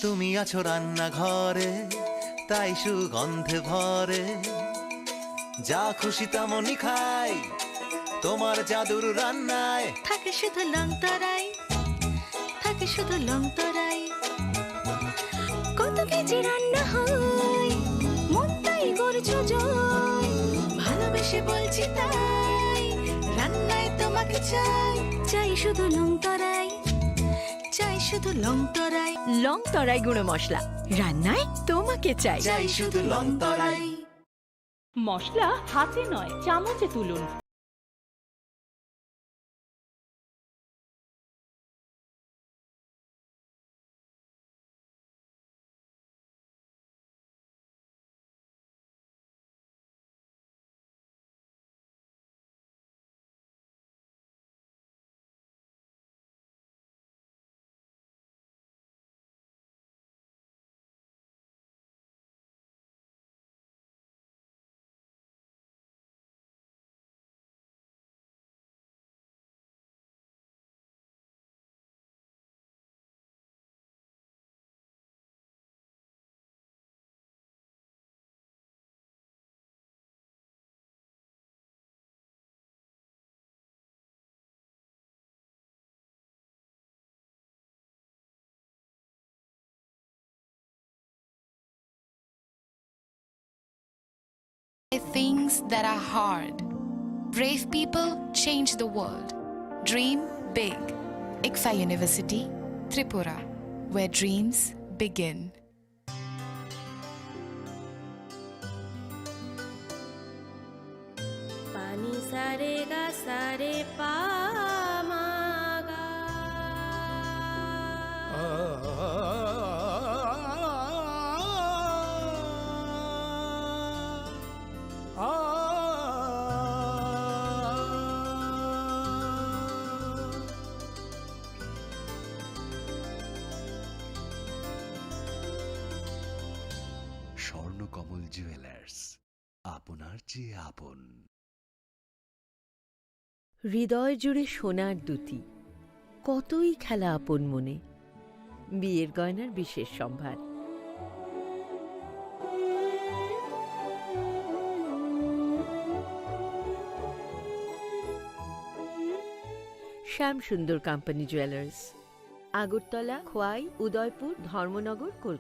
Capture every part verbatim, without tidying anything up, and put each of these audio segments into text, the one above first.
তুমি আছো রান্নাঘরে, তাই সুগন্ধে ভরে। যা খুশি তেমনই খাই, তোমার জাদুর রান্নায়। থাকে শুধু লং তরাই, থাকে শুধু লং তরাই। কত কেজি রান্না হয়, মনটাই করছো জয়। ভালোবেসে বলছি তাই, রান্নায় তোমাকে চাই। চাই শুধু লং তরাই, চাই শুধু লং তরাই। লং তরাই গুঁড়ো মশলা, রান্নায় তোমাকে চাই। চাই শুধু লং তরাই। মশলা হাতে নয়, চামচে তুলুন। Things that are hard. Brave people change the world. Dream big. ICFAI University, Tripura, where dreams begin. Pani sare ga sare pa ma ga. Swarnakamal jewellers, আপনার চেয়ে আপন। হৃদয় জুড়ে সোনার দ্যুতি, কতই খেলা আপন মনে। বিয়ের গয়নার বিশেষ সম্ভার। শ্যাম সুন্দর কোম্পানি জুয়েলার্স, আগরতলা, খোয়াই, উদয়পুর, ধর্মনগর, কলকাতা।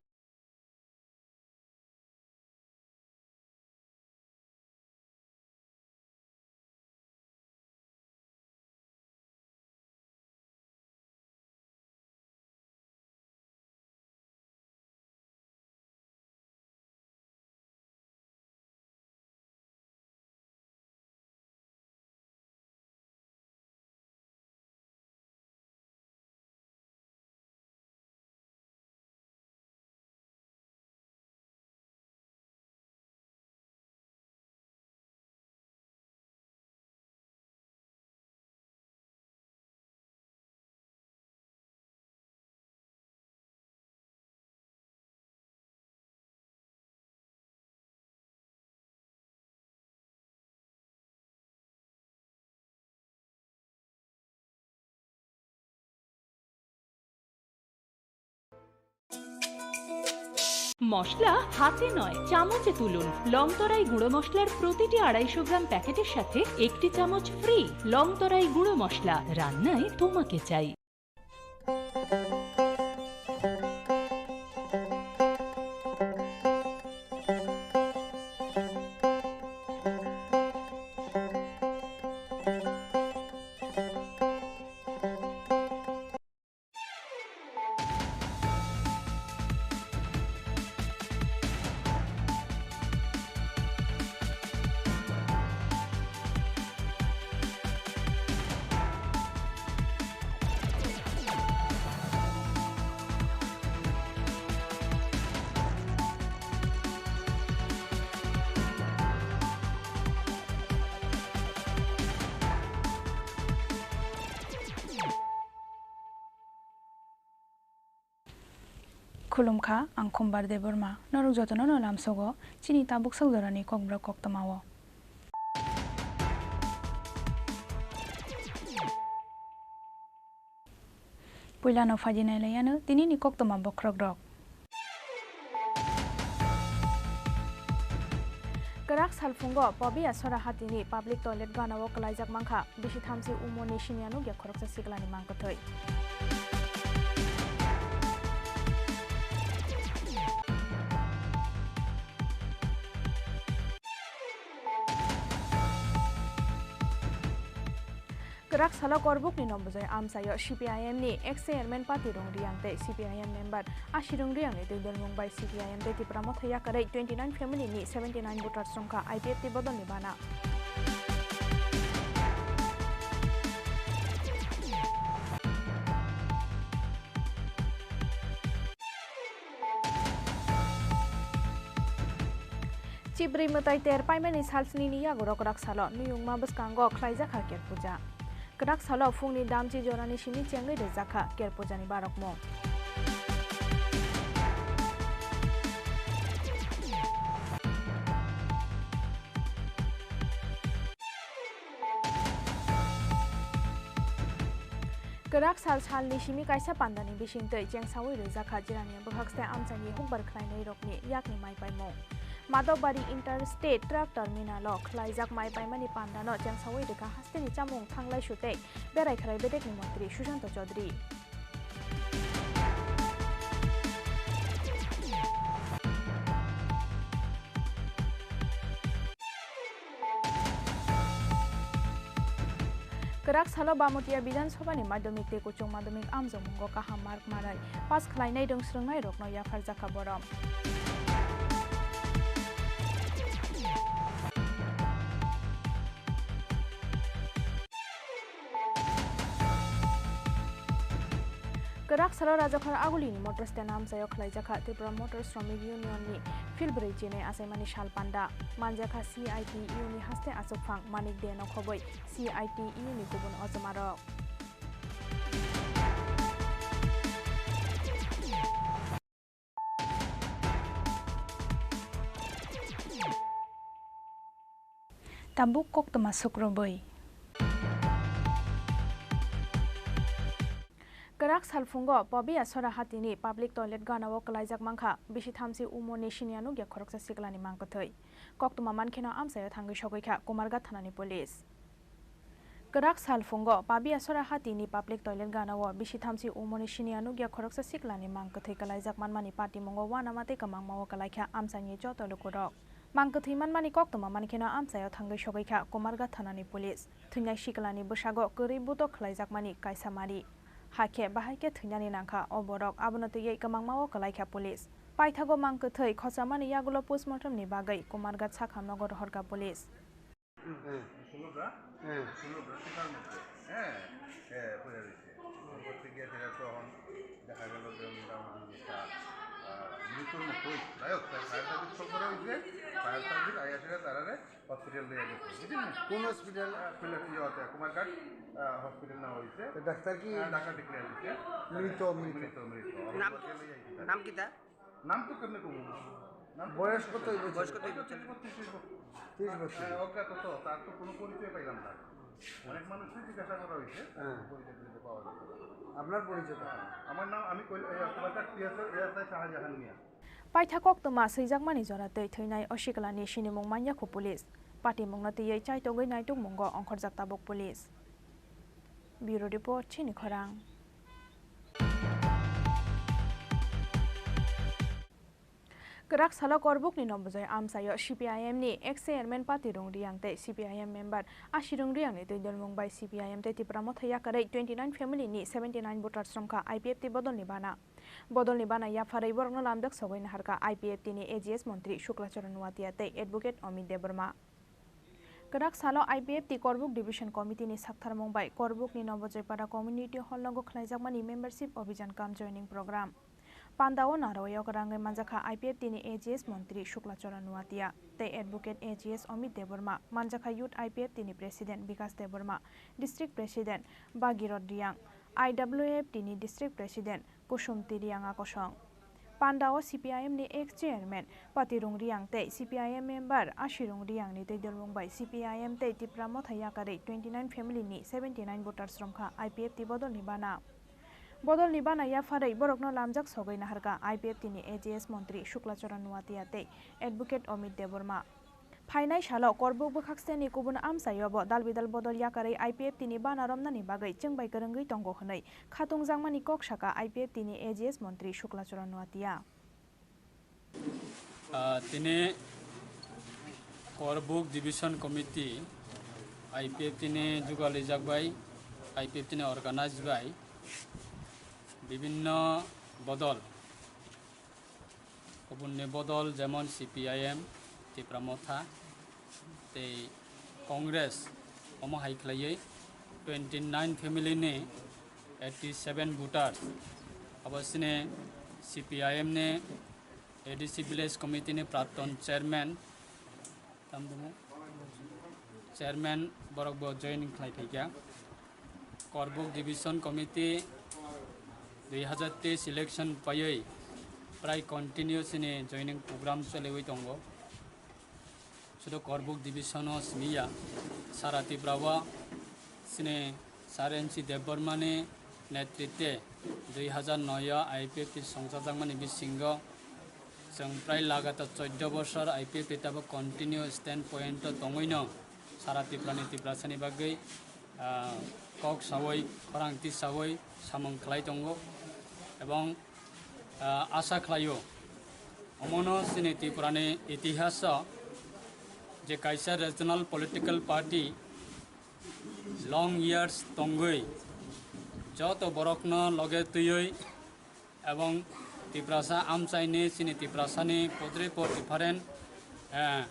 মশলা হাতে নয়, চামচে তুলুন। লংতরাই গুঁড়ো মশলার প্রতিটি আড়াইশো গ্রাম প্যাকেটের সাথে একটি চামচ ফ্রি। লংতরাই গুঁড়ো মশলা, রান্নায় তোমাকে চাই। Khulumkha, ang Khumbar Debbarma. Norok jotono no lamsogo chini tabuk sak jorani kokborok koktwmao. Puilano phaidi nailaiyano tinini koktwma bokhorokrok. Kwrak salphungo Pabiasora hatini public toilet ganao kwlaijak mankha bisi thamchi umorni siniya nukya khoroksa siklani mang kwthwi. Kwrak salo Korbukni Nombujoi amchaio C P I M ni ex chairman Pati Rung Riang tei C P I M member Ashi Rung Riang ni twi dwlmung bai C P I M tei Tipra Motha yakarwi twenty nine family ni seventy nine voters rwngkha I P F T bodolni bana. Chibrwi mwtai ter paimani salsnini yago rokrak salo nuyungma bwskango khlaijakha Ker Puja. Kwrak salo phungni damchi jorani simi chengwi rwjakha Ker Pujani barokmung. Kwrak sal salni simi kaisa pandani bisingtwi chengsaui rwjakha Jirania bwkhak se amchaini hukbar khlainairokni yakni mai paimung. Madokbari Interstate Truck Terminal o khlaijak mai paimani pandano chengsaui rwkha hasteni chamung thanglaisu tei berai khwrai bedekni montri Sushanta Chaudhary. Kwrak salo Bamotia Bidhan Sabhani Madhyamik tei Kuchung Madhyamik amjokmungo kaham mark manwi pass khlainai rwngsrwngnairokno yapharjakha borom. Kwrak salo Rajakhor Agulini Motor Stand amchaio khlaijakha Tripura Motor Shramik Union ni phil brwi chinwi achaimani sal panda. Manjakha C I T U ni haste achukphang Manik De no khobwi C I T U ni kubun ochomarok. Tabuk koktwma sukrubwi. Kwrak salphungo Pabiasora hatini public toilet ganao kwlaijak mankha bisi thamchi umorni siniya nukya khoroksa siklani mang kwthwi. Koktwma mankheno amchaio thangwi sogwikha Kumarghat thanani police. Kwrak salphungo Pabiasora hatini public toilet ganao bisi thamchi umorni siniya nukya khoroksa siklani mang kwthwi kwlaijak manmani patimungo uanama tei kwmangmao kwlaikha amchaini joto lukurok. Mang kwthwi manmani koktwma mankheno amchaio thangwi sogwikha Kumarghat thanani police. Thwinai siklani bwsago kwrwi butok khlaijakmani kaisa mari. Hakhe bahai khe thwinani nangkha o borok, abono twiwi kwmangmao kwlaikha police. Paithago mang kwthwi khochamani yagulo postmortemni bagwi Kumarghat sakhamnogo rohorkha police. ষোলোটা, হ্যাঁ। ষোলোটা টিকার মধ্যে, হ্যাঁ, এ, পড়ে রয়েছে। পরবর্তী গিয়ে সেটা তখন দেখা গেল যে মোটামুটি একটা, আহ, মৃত্যুর মতোই। যাই হোক, তার ফায়ার সার্ভিস কল করা হয়েছে, ফায়ার সার্ভিস আইয়া সেটা তারারে হসপিটাল নিয়ে গেছে, বুঝলেন? কোন হসপিটাল? আহ, কুমারঘাট, আহ, হসপিটাল নেওয়া হয়েছে। তো ডাক্তার কি? আহ, ডাক্তার ডিক্লেয়ার দিচ্ছে। মৃত, মৃত। মৃত, মৃত। নাম, নাম কিতা? নাম তো কেমনে কমু? নাম তো বয়স কত হইব? বয়স কত হইব? তিরিশ বছর। তিরিশ বছর। হ্যাঁ, অজ্ঞাত তো, তার তো কোনো পরিচয় পাইলাম না। অনেক মানুষকে জিজ্ঞাসা করা হয়েছে, হ্যাঁ। পরিচয় টরিচয় পাওয়া যাচ্ছে না। আপনার পরিচয়টা? হ্যাঁ, আমার নাম, আমি কৈলা-, এই, কুমারঘাট পিএসএর এএসআই শাহজাহান মিয়া। Paitha koktwma swijakmani jora twi thwinai o siklani sinimung manya khu police. Patimungno twiwi chaitogwi naitukmungo ongkhorjak tabuk police. Bureau Report, Chini Khorang. Kwrak salo Korbukni Nombujoi amchaio C P I M ni ex chairman Pati Rung Riang tei C P I M member Ashi Rung Riang ni twi dwlmung bai C P I M tei Tipra Motha yakarwi twenty nine family ni seventy nine voters romkha I P F T bodolni bana. Bodolni bana yapharwi borokno lamjak sogwi naharkha I P F T ni A G S montri Shukla Charan Nuatia tei advocate Amit Debbarma. Kwrak salo I P F T Korbuk Division Committee ni saktharmung bai Korbuk ni Nobojoypara Community Hall nogo khlaijakmani membership obhijan cum joining program. Pandao narwio kwrangwi manjakha I P F T ni A G S montri Shukla Charan Nuatia tei advocate A G S Amit Debbarma, manjakha Youth I P F T ni President Bikas Debbarma, District President Bhagirath Riang, I W F T ni District President Kusum Tirianga kosong. Pandao C P I M ni ex chairman Patirung Riang tei C P I M member Ashirung Riang ni twi dwlmung bai C P I M tei Tipra Motha yakarwi twenty nine family ni seventy nine voters romkha I P F T bodolni bana. Bodolni bana yapharwi borokno lamjak sogwi naharkha I P F T ni A G S montri Shukla Charan Noatia tei Advocate Amit Debbarma. Phainai salo Korbuk bwkhakseni kubun amchaiobo dalbidal bodol yakarwi I P F T ni bana romnani bagwi chwngbai kwrwngwi tongo hwnwi khatungjakmani kok sakha I P F T ni A G S montri Shukla Charan Noatia. Ah, tini Korbuk Division Committee I P F T ni jugalijak bai, I P F T ni organize bai bibinno bodol, kubunni bodol jemon C P I M, Tipra Motha, tei Congress, omo hai khlaiwi twenty nine family ni eighty seven voters, abo chini C P I M ni A D C Village Committee ni Praton Chairman, tamo chairman borok bo join khlai phaikha. Korbuk Division Committee dui hazar teis election paiwi prai continue chini joining program choliwi tongo. Sudo Korbuk Division o simi ya, sara Tripura o chini Sir N C Debbarma ni netritwe dui hazar noi o I P F T songchajakmani bisingo chwng prai lagatar choddo bosor I P F T tabuk continue stand point o tongwino sara Tripura ni Tiprasa ni bagwi, ah, kok sawi, khorang tisawi samung khlai tongo, ebong, ah, asa khlaio, omono chini Tripura ni itihas o je kaisa regional political party long years tongwi joto borokno loge twiwi ebong Tiprasa amchaini chini Tiprasani podre pod different, eh,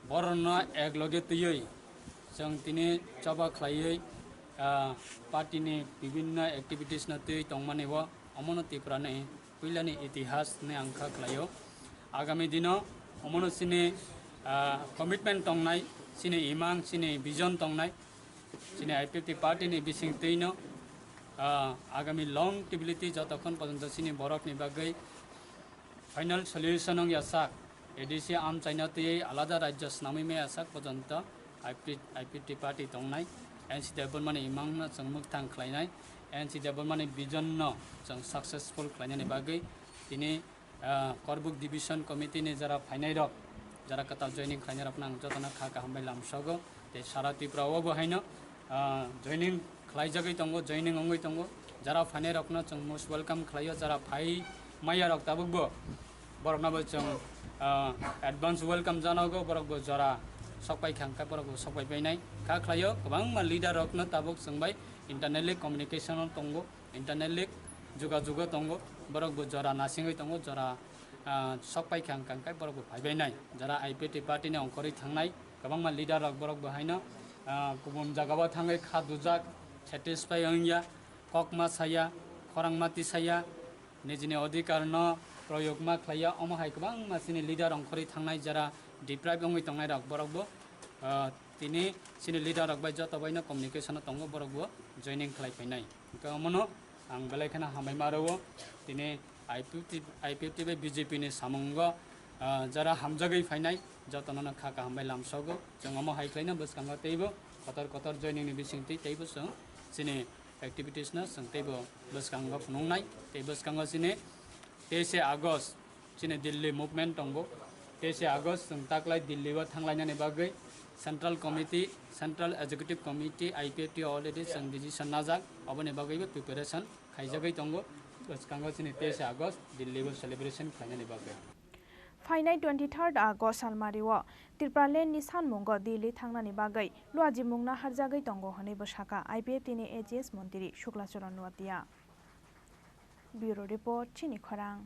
borokno ek loge twiwi chwng tini choba khlaiwi, ah, party ni bibinno activities no twiwi tongmani o, omono Tripura ni puilani itihas hinwi ang kha khlaio. Agami dino omono chini, ah, commitment tongnai, chini imang, chini vision tongnai, chini I P F T party ni bising twino, ah, agami long stability jotokhon porjonto chini borok ni bagwi final solution wng ya sak, A D C amchaina twiwi alada rajyo swnamwi maya sak porjonto I P, I P T party tongnai, N C Debbarmani imangno chwng mwkthang khlainai, N C Debbarmani vision no chwng successful khlainani bagwi tini, ah, Korbuk Division Committee ni jara phainai rok, jara kwtal joining khlainai rokno ang jotono kha kaham bai lamsogo, tei sara Tripura o bo haino, ah, joining khlaijagwi tongo, joining wngwi tongo. Jara phainai rokno chwng most welcome khlaio, jara phai maya rok tabuk bo borokno bo chwng, ah, advance welcome janogo, borok bo jora sokpai kha hwnkhe borok bo sokpai painai kha khlaio. Kwbangma leader rokno tabuk chwng bai internally communication o tongo, internally jugajugo tongo, borok bo jora nasingwi tongo, jora, ah, sokpai kha hwnkhe borok bo phaibai nai. Jara I P F T party ni ongkhorwi thangnai kwbangma leader rok borok bo haino, ah, kubun jaga o thangwi kha dujak, satisfy wngya, kok ma saya, khorang ma tisaya, nijini odhikar no proyog ma khlaiya, omo hai kwbangma chini leader ongkhorwi thangnai jara deprive wngwi tongnai rok borok bo, ah, tini chini leader rok bai joto bai no communication o tongo, borok bo joining khlai phainai. Hwnkhe omono ang belai kheno hambai ma rwo. Tini I P F T, I P F T bai B J P ni samungo, ah, jara hamjagwi phainai jotono no kha kaham bai lamsogo. Chwng omo hai khlaino bwskango teibo kotor kotor joining ni bisingtwi teibo chwng chini activities no chwng teibo bwskango phunuknai. Tei bwskango chini teise August chini Delhi movement tongo. Teise August chwng taklai Delhi o thanglainani bagwi Central Committee, Central Executive Committee, I P F T already chwng decision najak, oboni bagwibo preparation khaijagwi tongo. Bwskango chini teise August Delhi o celebration khlainani bagwi. Phainai twenty third August salmario Tipraland ni sanmungo Delhi thangnani bagwi luajimung naharjagwi tongo hwnwi bwsakha I P F T ni A G S montri Shukla Charan Noatia. Bureau Report, Chini Khorang.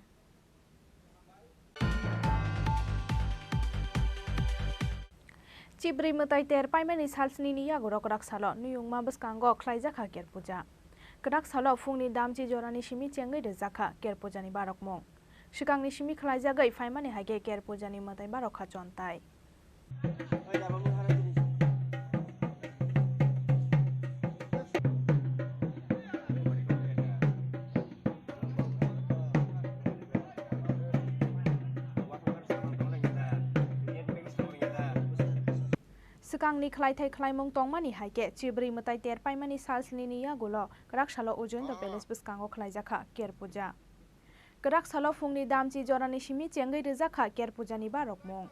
Chibrwi mwtai ter paimani salsnini yago kwrak salo nuyungma bwskango khlaijakha Ker Puja. Kwrak salo phungni damchi jorani simi chengwi rwjakha Ker Pujani barokmung. Swkangni simi khlaijagwi phaimani hai khe Ker Pujani mwtai barokha chontai. Swkangni khlaithai khlaimung tongmani hai khe, chibrwi mwtai ter paimani sal snini yagulo kwrak salo Ujjayanta Palace bwskango khlaijakha Ker Puja. Kwrak salo phungni damchi jorani simi chengwi rwjakha Ker Pujani barokmung.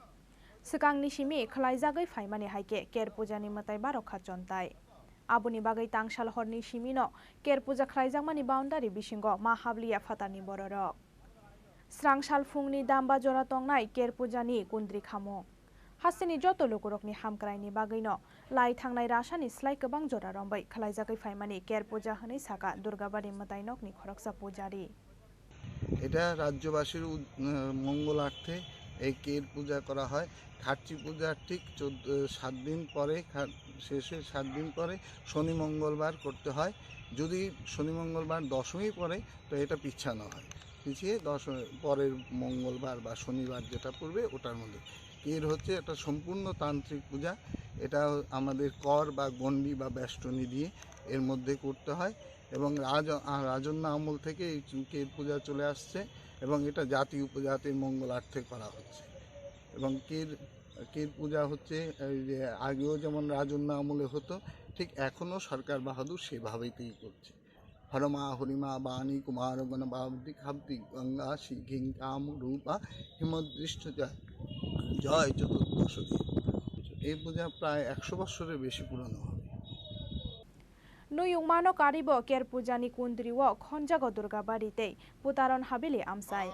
Swkangni simi khlaijagwi phaimani hai khe Ker Pujani mwtai barokha chontai. Aboni bagwi tangsal horni simino Ker Puja khlaijakmani boundary bisingo ma habliya phatarni bororok. Srang sal phungni damba jora tongnai Ker Pujani kundri khamung. Hasteni joto lukurokni hamkraini bagwino lai thangnai rasani slai kwbang jora rombai khlaijagwi phaimani Ker Puja hwnwi saka Durgabari mwtainokni khoroksa pujari. এটা রাজ্যবাসীর উদ-, আহ, মঙ্গলার্থে এই কের পূজা করা হয়। খার্চি পূজার ঠিক চোদ্দ, সাত দিন পরে, খা-, শেষের সাত দিন পরে শনি মঙ্গলবার করতে হয়। যদি শনি মঙ্গলবার দশমী পড়ে, তো এটা পিছানো হয়, পিছিয়ে দশ, পরের মঙ্গলবার বা শনিবার যেটা পড়বে, ওটার মধ্যে। এর হচ্ছে একটা সম্পূর্ণ তান্ত্রিক পূজা। এটা আমাদের কর বা গণ্ডি বা বেষ্টনী দিয়ে এর মধ্যে করতে হয়। এবং রাজ-, আ, রাজন্য আমল থেকে এই চু-, কের পূজা চলে আসছে এবং এটা জাতি উপজাতির মঙ্গলার্থে করা হচ্ছে। এবং কের, কের পূজা হচ্ছে, এই যে আগেও যেমন রাজন্য আমলে হতো, ঠিক এখনও সরকার বাহাদুর সেভাবেই করছে। হরমা হরিমা বাণী কুমার গণ বাবদি খাবদি গঙ্গা সিংহিং কাম রূপা হিমদৃষ্ট জয়, জয় চতুর্দশ দেব। এই পূজা প্রায় একশো বছরের বেশি পুরনো হবে। Nuyungmano karibo Ker Pujani kundrio khonjago Durgabari tei Putaron Habili amchai.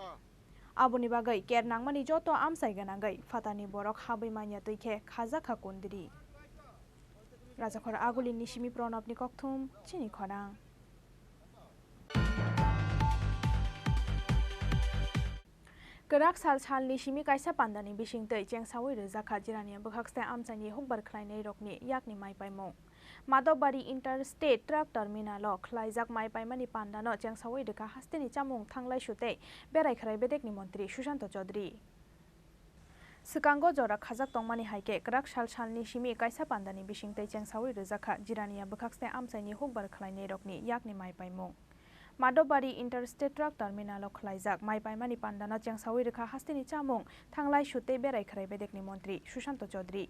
Aboni bagwi ker nangmani joto amchai gwnangwi phatarni borok habwi manya twi khe khajakha kundri. Rajakhor Agulini simi Pranabni kokthum chini khorang. Kwrak sal salni simi kaisa pandani bisingtwi chengsaui rwjakha Jirania bwkhakste amchaini hukbar khlainairokni yakni mai paimung. Madopbari Interstate Truck Terminal o khlaijak mai paimani pandano chengsaui rwkha hasteni chamung thanglai sutei berai khwrai bedekni montri Sushanta Chaudhary. Swkango jora khajak tongmani hai khe kwrak sal salni simi kaisa pandani bisingtwi chengsaui rwjakha Jirania bwkhakste amchaini hukbar khlainairokni yakni mai paimung. Madopbari Interstate Truck Terminal o khlaijak mai paimani pandano chengsaui rwkha hasteni chamung thanglai sutei berai khwrai bedekni montri Sushanta Chaudhary.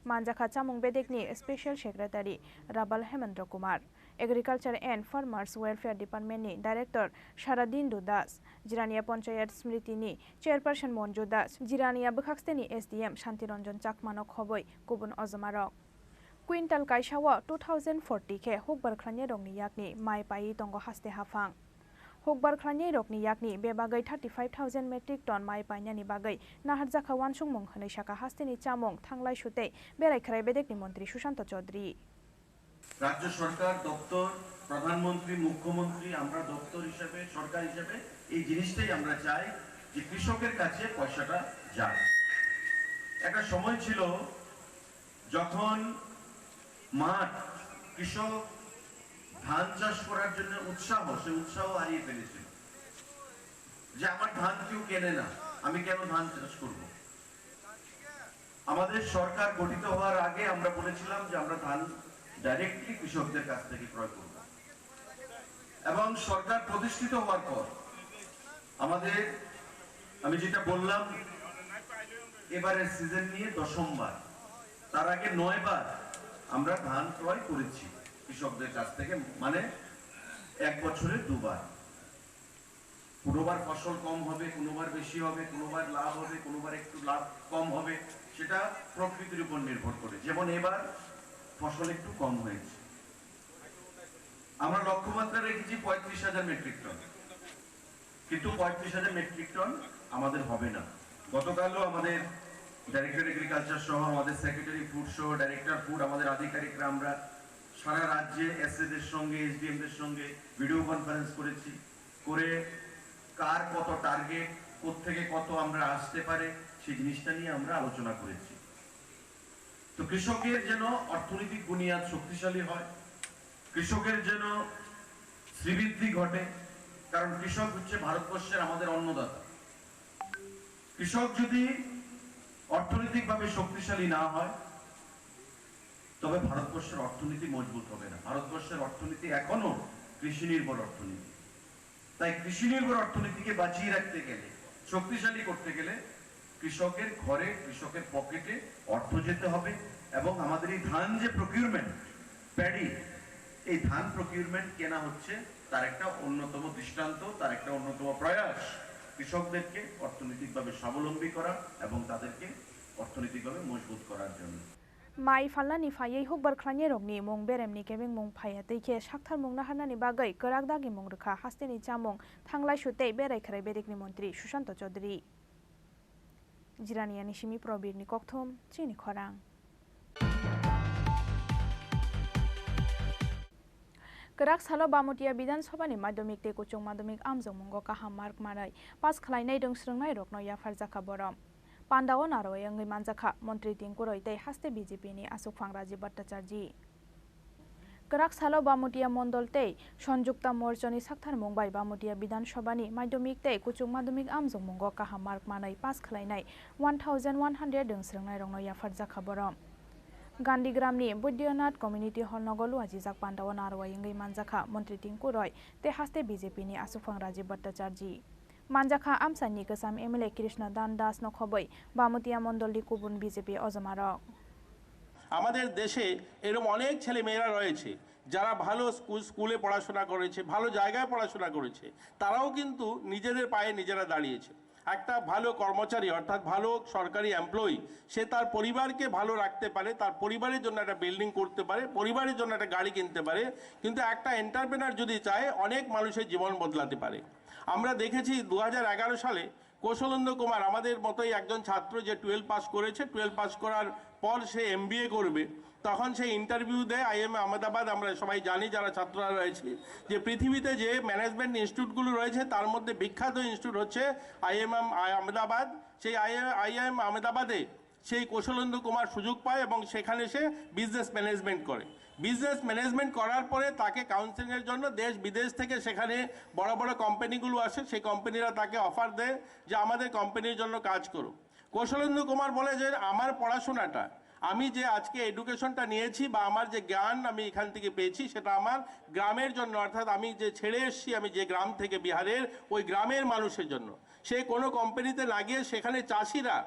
Manjakha chamung bedekni Special Secretary Rabal Hemendra Kumar, Agriculture and Farmers Welfare Department ni Director Sharadindu Das, Jirania Panchayat Smriti ni Chairperson Monju Das, Jirania bwkhaksteni S D M Shanti Ranjan Chakma no khoboi kubun ojomarok. Quintal kaisa o two thousand forty khe hukbar khlainairokni yakni mai paiwi tongo haste haphang. Hukbar khlainairokni yakni bebagwi thirty five thousand metric ton mai painani bagwi naharjakha uansukmung hwnwi sakha hasteni chamung thanglai sutei berai khwrai bedekni montri Sushanta Chaudhary. রাজ্য সরকার, দপ্তর, প্রধানমন্ত্রী, মুখ্যমন্ত্রী, আমরা দপ্তর হিসেবে, সরকার হিসেবে এই জিনিসটাই আমরা চাই যে কৃষকের কাছে পয়সাটা যাক। একটা সময় ছিল যখন মাঠ, কৃষক ধান চাষ করার জন্য উৎসাহ, সে উৎসাহ হারিয়ে ফেলেছিল যে আমার ধান কেউ কেনে না, আমি কেন ধান চাষ করব। আমাদের সরকার গঠিত হওয়ার আগে আমরা বলেছিলাম যে আমরা ধান ডাইরেক্টলি কৃষকদের কাছ থেকে ক্রয় করব, এবং সরকার প্রতিষ্ঠিত হওয়ার পর আমাদের, আমি যেটা বললাম, এবারের সিজন নিয়ে দশমবার, তার আগে নয়বার আমরা ধান ক্রয় করেছি কৃষকদের কাছ থেকে, মানে এক বছরে দুবার। কোনোবার ফসল কম হবে, কোনোবার বেশি হবে, কোনোবার লাভ হবে, কোনোবার একটু লাভ কম হবে, সেটা প্রকৃতির উপর নির্ভর করে। যেমন এবার ফসল একটু কম হয়েছে, আমরা লক্ষ্যমাত্রা রেখেছি পঁয়ত্রিশ হাজার মেট্রিক টন, কিন্তু পঁয়ত্রিশ হাজার মেট্রিক টন আমাদের হবে না। গতকালও আমাদের ডাইরেক্টর এগ্রিকালচার সহ, আমাদের সেক্রেটারি ফুড সহ, ডাইরেক্টর ফুড, আমাদের আধিকারিকরা, আমরা সারা রাজ্যে এসএদের সঙ্গে, এসডিএমদের সঙ্গে ভিডিও কনফারেন্স করেছি, করে কার কত টার্গেট, কোত্থেকে কত আমরা আসতে পারে, সেই জিনিসটা নিয়ে আমরা আলোচনা করেছি। তো কৃষকের যেন অর্থনৈতিক বুনিয়াদ শক্তিশালী হয়, কৃষকের যেন শ্রীবৃদ্ধি ঘটে, কারণ কৃষক হচ্ছে ভারতবর্ষের আমাদের অন্নদাতা। কৃষক যদি অর্থনৈতিকভাবে শক্তিশালী না হয়, তবে ভারতবর্ষের অর্থনীতি মজবুত হবে না। ভারতবর্ষের অর্থনীতি এখনো কৃষি নির্ভর অর্থনীতি। তাই কৃষি নির্ভর অর্থনীতিকে বাঁচিয়ে রাখতে গেলে, শক্তিশালী করতে গেলে কৃষকের ঘরে, কৃষকের পকেটে অর্থ যেতে হবে এবং আমাদের এই ধান যে প্রকিউরমেন্ট, প্যাডি, এই ধান প্রকিউরমেন্ট কেনা হচ্ছে, তার একটা অন্যতম দৃষ্টান্ত, তার একটা অন্যতম প্রয়াস কৃষকদেরকে অর্থনৈতিকভাবে স্বাবলম্বী করা এবং তাদেরকে অর্থনৈতিকভাবে মজবুত করার জন্য। Mai phalnani phaiwi hukbar khlainairokni mung beremni kebengmung phaiya tei khe sakthar mung naharnani bagwi kwrak dagimung rwkha hasteni chamung thanglaisu tei berai khwrai berikni montri Sushanta Chaudhary. Jiraniani simi Probirni kokthum chini khorang. Kwrak salo Bamutia Bidhan Sabhani madhyamik tei kuchuk madhyamik amjokmungo kaham mark manwi pass khlainai rwngsrwngnairokno yapharjakha borom. Pandao narwai wngwi manjakha Montri Tinku Roy tei haste B J P ni aswkphang Rajiv Bhattacharjee. Kwrak salo Bamutia Mondol tei Sanjukta Morchani saktharmung bai Bamutia Bidhan Sabhani madhyamik tei kuchuk madhyamik amjokmungo kaham mark manwi pass khlainai one thousand one hundred rwngsrwngnairokno yapharjakha borom. Gandhigramni Buddhanath Community Hall nogo luajijak pandao narwai wngwi manjakha Montri Tinku Roy tei haste B J P ni aswkphang Rajiv Bhattacharjee. Manjakha amchaini kwcham M L A Krishna Dan Das no khobwi Bamutia Mondolni kubun B J P ojomarok. আমাদের দেশে এরকম অনেক ছেলে মেয়েরা রয়েছে, যারা ভালো স্কুল স্কুলে পড়াশোনা করেছে, ভালো জায়গায় পড়াশোনা করেছে, তারাও কিন্তু নিজেদের পায়ে নিজেরা দাঁড়িয়েছে। একটা ভালো কর্মচারী অর্থাৎ ভালো সরকারি এমপ্লয়ি, সে তার পরিবারকে ভালো রাখতে পারে, তার পরিবারের জন্য একটা বিল্ডিং করতে পারে, পরিবারের জন্য একটা গাড়ি কিনতে পারে। কিন্তু একটা এন্টারপ্রেনার যদি চায়, অনেক মানুষের জীবন বদলাতে পারে। আমরা দেখেছি দু হাজার এগারো সালে কৌশলেন্দ্র কুমার আমাদের মতোই একজন ছাত্র, যে টুয়েলভ পাস করেছে, টুয়েলভ পাস করার পর সে এমবিএ করবে, তখন সে ইন্টারভিউ দেয় আইএম আহমেদাবাদ। আমরা সবাই জানি, যারা ছাত্ররা রয়েছে, যে পৃথিবীতে যে ম্যানেজমেন্ট ইনস্টিটিউটগুলো রয়েছে, তার মধ্যে বিখ্যাত ইনস্টিটিউট হচ্ছে আইএম আহমেদাবাদ। সেই আইএম আহমেদাবাদে সেই কৌশলেন্দ্র কুমার সুযোগ পায় এবং সেখানে সে বিজনেস ম্যানেজমেন্ট করে। বিজনেস ম্যানেজমেন্ট করার পরে তাকে কাউন্সেলিংয়ের জন্য দেশ বিদেশ থেকে সেখানে বড় বড় কোম্পানিগুলো আসে, সেই কোম্পানিরা তাকে অফার দেয় যে আমাদের কোম্পানির জন্য কাজ করো। কৌশলেন্দ্র কুমার বলে যে আমার পড়াশোনাটা, আমি যে আজকে এডুকেশনটা নিয়েছি বা আমার যে জ্ঞান আমি এখান থেকে পেয়েছি, সেটা আমার গ্রামের জন্য, অর্থাৎ আমি যে ছেড়ে এসেছি, আমি যে গ্রাম থেকে, বিহারের, ওই গ্রামের মানুষের জন্য। সে কোনো কোম্পানিতে না গিয়ে সেখানে চাষিরা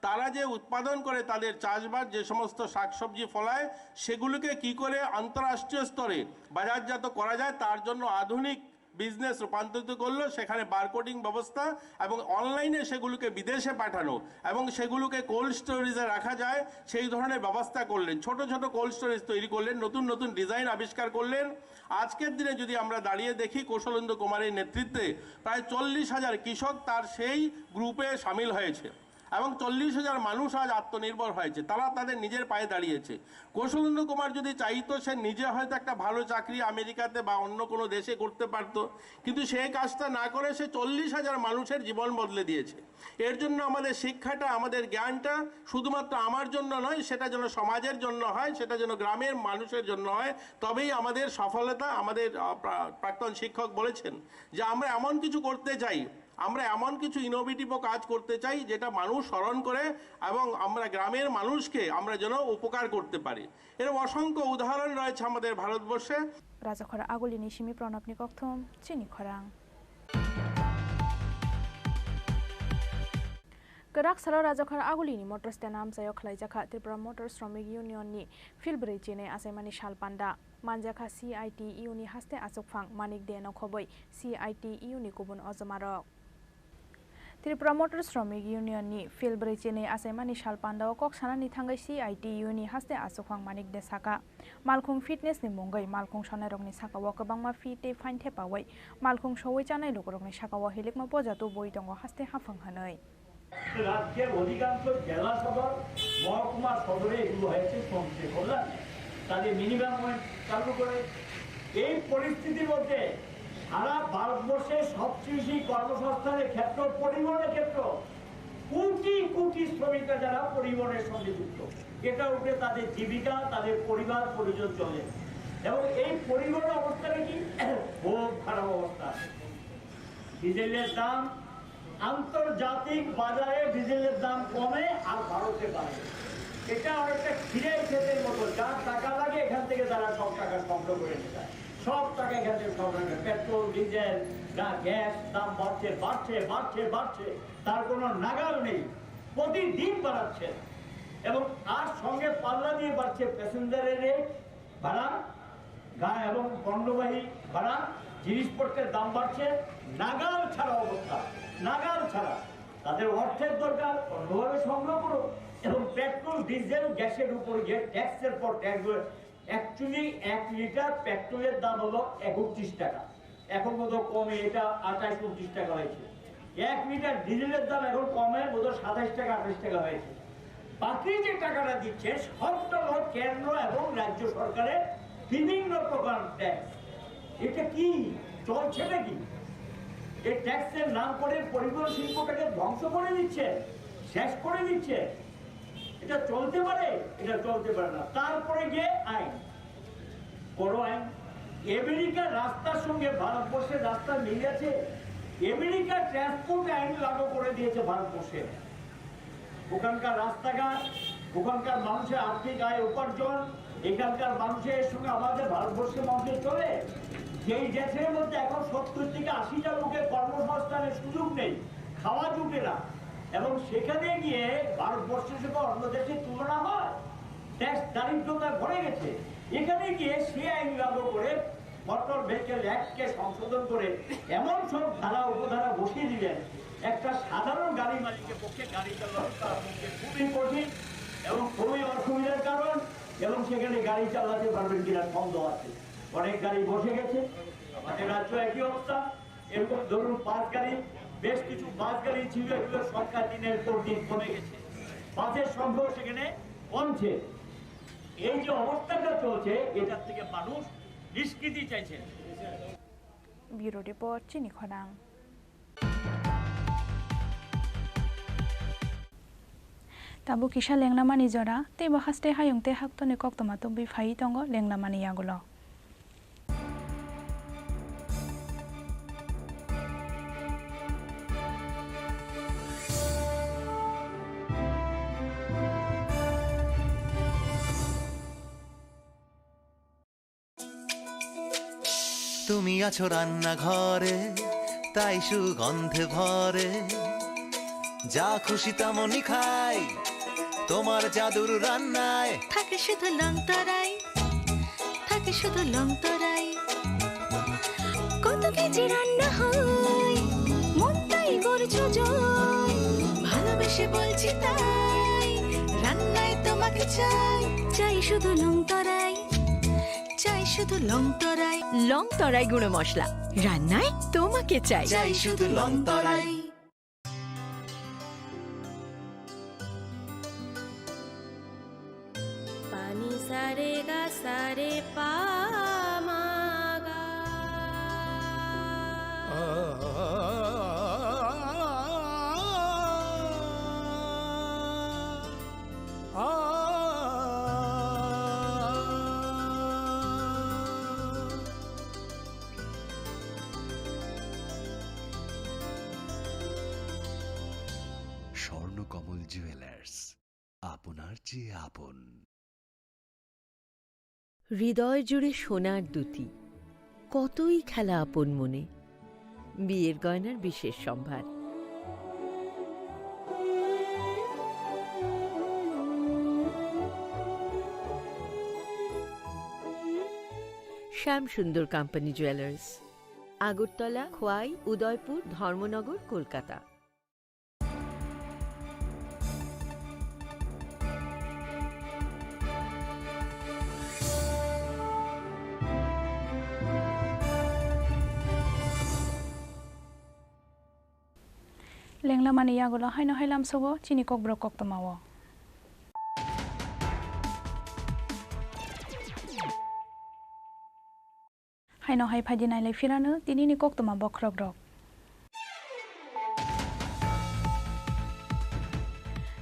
তারা যে উৎপাদন করে, তাদের চাষবাস, যে সমস্ত শাকসবজি ফলায়, সেগুলোকে কি করে আন্তঃরাষ্ট্রীয় স্তরে বাজারজাত করা যায়, তার জন্য আধুনিক বিজনেস রূপান্তরিত করলো। সেখানে বারকোডিং ব্যবস্থা এবং অনলাইনে সেগুলোকে বিদেশে পাঠানো এবং সেগুলোকে কোল্ড স্টোরেজে রাখা যায়, সেই ধরনের ব্যবস্থা করলেন। ছোট ছোট কোল্ড স্টোরেজ তৈরি করলেন, নতুন নতুন ডিজাইন আবিষ্কার করলেন। আজকের দিনে যদি আমরা দাঁড়িয়ে দেখি, কৌশলেন্দ্র কুমারের নেতৃত্বে প্রায় চল্লিশ হাজার কৃষক তার সেই গ্রুপে সামিল হয়েছে এবং চল্লিশ হাজার মানুষ আজ আত্মনির্ভর হয়েছে, তারা তাদের নিজের পায়ে দাঁড়িয়েছে। কৌশলেন্দ্র কুমার যদি চাইতো, সে নিজে হয়তো একটা ভালো চাকরি আমেরিকাতে বা অন্য কোনো দেশে করতে পারতো, কিন্তু সে কাজটা না করে সে চল্লিশ হাজার মানুষের জীবন বদলে দিয়েছে। এর জন্য আমাদের শিক্ষাটা, আমাদের জ্ঞানটা শুধুমাত্র আমার জন্য নয়, সেটা যেন সমাজের জন্য হয়, সেটা যেন গ্রামের মানুষের জন্য হয়, তবেই আমাদের সফলতা। আমাদের, আহ, প্রা-, প্রাক্তন শিক্ষক বলেছেন যে আমরা এমন কিছু করতে চাই, আমরা এমন কিছু ইনোভেটিভও কাজ করতে চাই যেটা মানুষ স্মরণ করে এবং আমরা গ্রামের মানুষকে আমরা যেন উপকার করতে পারি। এর অসংখ্য উদাহরণ রয়েছে আমাদের ভারতবর্ষে। Rajakhor Agulini simi Pranabni kokthum chini khorang. Kwrak salo Rajakhor Agulini motor stand amchaio khlaijakha Tripura Motor Shramik Union ni phil brwi chinwi achaimani sal panda. Manjakha C I T U ni haste achukphang Manik De no khobwi C I T U ni kubun ojomarok. Tripura Motor Shramik Union ni phil brwi chinwi achaimani sal pandao kok sanani thangwi C I T U ni haste achukphang Manik De saka, malkhung fitness ni mungwi malkhung sonairokni sakao kwbangma fee tei fine thepawi malkhung sowi chanai lukurokni sakao hilikma poja tubui tongo haste haphang hwnwi. রাজ্যের অধিকাংশ জেলা সদর, মহকুমা সদরে এগুলো হয়েছে শ্রমিকদের কল্যাণে, তাদের মিনিমাম ওয়েজ চালু করে। এই পরিস্থিতির মধ্যে সারা ভারতবর্ষে সবচেয়ে বেশি কর্মসংস্থানের ক্ষেত্র পরিবহনের ক্ষেত্র, কোটি কোটি শ্রমিকরা যারা পরিবহনের সঙ্গে যুক্ত, এটা উপরে তাদের জীবিকা, তাদের পরিবার পরিজন চলে। এবং এই পরিবহন অবস্থাটা কি? খুব খারাপ অবস্থা। ডিজেলের দাম, আন্তর্জাতিক বাজারে ডিজেলের দাম কমে আর ভারতে বাড়ে। এটা অনেকটা খিরের ক্ষেতের মতো, যার টাকা লাগে এখান থেকে তারা সব টাকা সংগ্রহ করে নিয়ে যায়, সব টাকা এখান থেকে সংগ্রহ করে। পেট্রোল, ডিজেল, গা-, গ্যাস দাম বাড়ছে, বাড়ছে, বাড়ছে, বাড়ছে, তার কোনো নাগাল নেই। প্রতিদিন বাড়াচ্ছেন এবং তার সঙ্গে পাল্লা দিয়ে বাড়ছে প্যাসেঞ্জারের রেট, ভাড়া, গা এবং পণ্যবাহী ভাড়া, জিনিসপত্রের দাম বাড়ছে, নাগাল ছাড়া অবস্থা, নাগাল ছাড়া। তাদের অর্থের দরকার, অন্যভাবে সংগ্রহ করুন। এবং পেট্রোল, ডিজেল, গ্যাসের উপর যে ট্যাক্সের পর ট্যাক্স, অ্যাকচুয়ালি এক লিটার পেট্রোলের দাম হলো একত্রিশ টাকা, এখন বোধহয় কমে এটা আঠাশ ঊনত্রিশ টাকা হয়েছে। এক লিটার ডিজেলের দাম এখন কমে বোধহয় সাতাশ টাকা আঠাশ টাকা হয়েছে। বাকি যে টাকাটা দিচ্ছে সবটা হলো কেন্দ্র এবং রাজ্য সরকারের বিভিন্ন প্রকার ট্যাক্স। এটা কি চলছে নাকি? এই ট্যাক্সের নাম করে পরিবহন শিল্পটাকে ধ্বংস করে দিচ্ছে, শেষ করে দিচ্ছে। এটা চলতে পারে? এটা চলতে পারে না। তারপরে গিয়ে আইন, বড় আইন। আমেরিকার রাস্তার সঙ্গে ভারতবর্ষের রাস্তার মিল আছে? আমেরিকার ট্রান্সপোর্ট আইন লাগু করে দিয়েছে ভারতবর্ষে। ওখানকার রাস্তাঘাট, ওখানকার মানুষের আর্থিক আয় উপার্জন, এখানকার মানুষের সঙ্গে আমাদের ভারতবর্ষের মানুষের চলে। যেই দেশের মধ্যে এখন সত্তর থেকে আশিটা লোকের কর্মসংস্থানের সুযোগ নেই, খাওয়া জুটে না, এবং সেখানে গিয়ে ভারতবর্ষের সঙ্গে অন্য দেশের তুলনা হয়, দেশ দারিদ্রতায় ভরে গেছে। এখানে গিয়ে সে আইন লাগু করে মোটর ভেহিকেল অ্যাক্টকে সংশোধন করে এমন সব ধারা উপধারা বসিয়ে দিলেন, একটা সাধারণ গাড়ি মালিকের পক্ষে গাড়ি চালানো তার পক্ষে খুবই কঠিন এবং খুবই অসুবিধার কারণ। এবং সেখানে গাড়ি চালাতে পারবেন কিনা সন্দেহ আছে। অনেক গাড়ি বসে গেছে, আমাদের রাজ্য একই অবস্থা। এরকম ধরুন, বাস গাড়ি, বেশ কিছু বাস গাড়ি ছিল, এগুলো সংখ্যা দিনের পর দিন কমে গেছে, বাসের সংখ্যাও সেখানে কমছে। এই যে অবস্থাটা চলছে, এটার থেকে মানুষ নিষ্কৃতি চাইছেন। Bureau Report, Chini Khorang. Tabuk kisa lenglamani jora, teibo haste hayung tei haktoni koktwma tubui phaiwi tongo lenglamani yagulo. তুমি আছো রান্নাঘরে, তাই সুগন্ধে ভরে। যা খুশি তেমনই খাই, তোমার জাদুর রান্নায়। থাকে শুধু লং তরাই, থাকে শুধু লং তরাই। কত কেজি রান্না হয়, মনটাই করছো জয়। ভালোবেসে বলছি তাই, রান্নায় তোমাকে চাই, চাই শুধু লং তরাই। চাই শুধু লং তরাই। লং তরাই গুঁড়ো মশলা, রান্নায় তোমাকে চাই। চাই শুধু লং তরাই। পানি সারে গা সারে পা মা গা। স্বর্ণকমল জুয়েলার্স, আপনার চেয়ে আপন। হৃদয় জুড়ে সোনার দুতি, কতই খেলা আপন মনে। বিয়ের গয়নার বিশেষ সম্ভার। শ্যাম সুন্দর কোম্পানি জুয়েলার্স, আগরতলা, খোয়াই, উদয়পুর, ধর্মনগর, Kolkata. Lenglamani yagulo haino hai lamsogo chini kokborok koktwmao. Haino hai phaidi nailai phirano tinini koktwma bokhorokrok.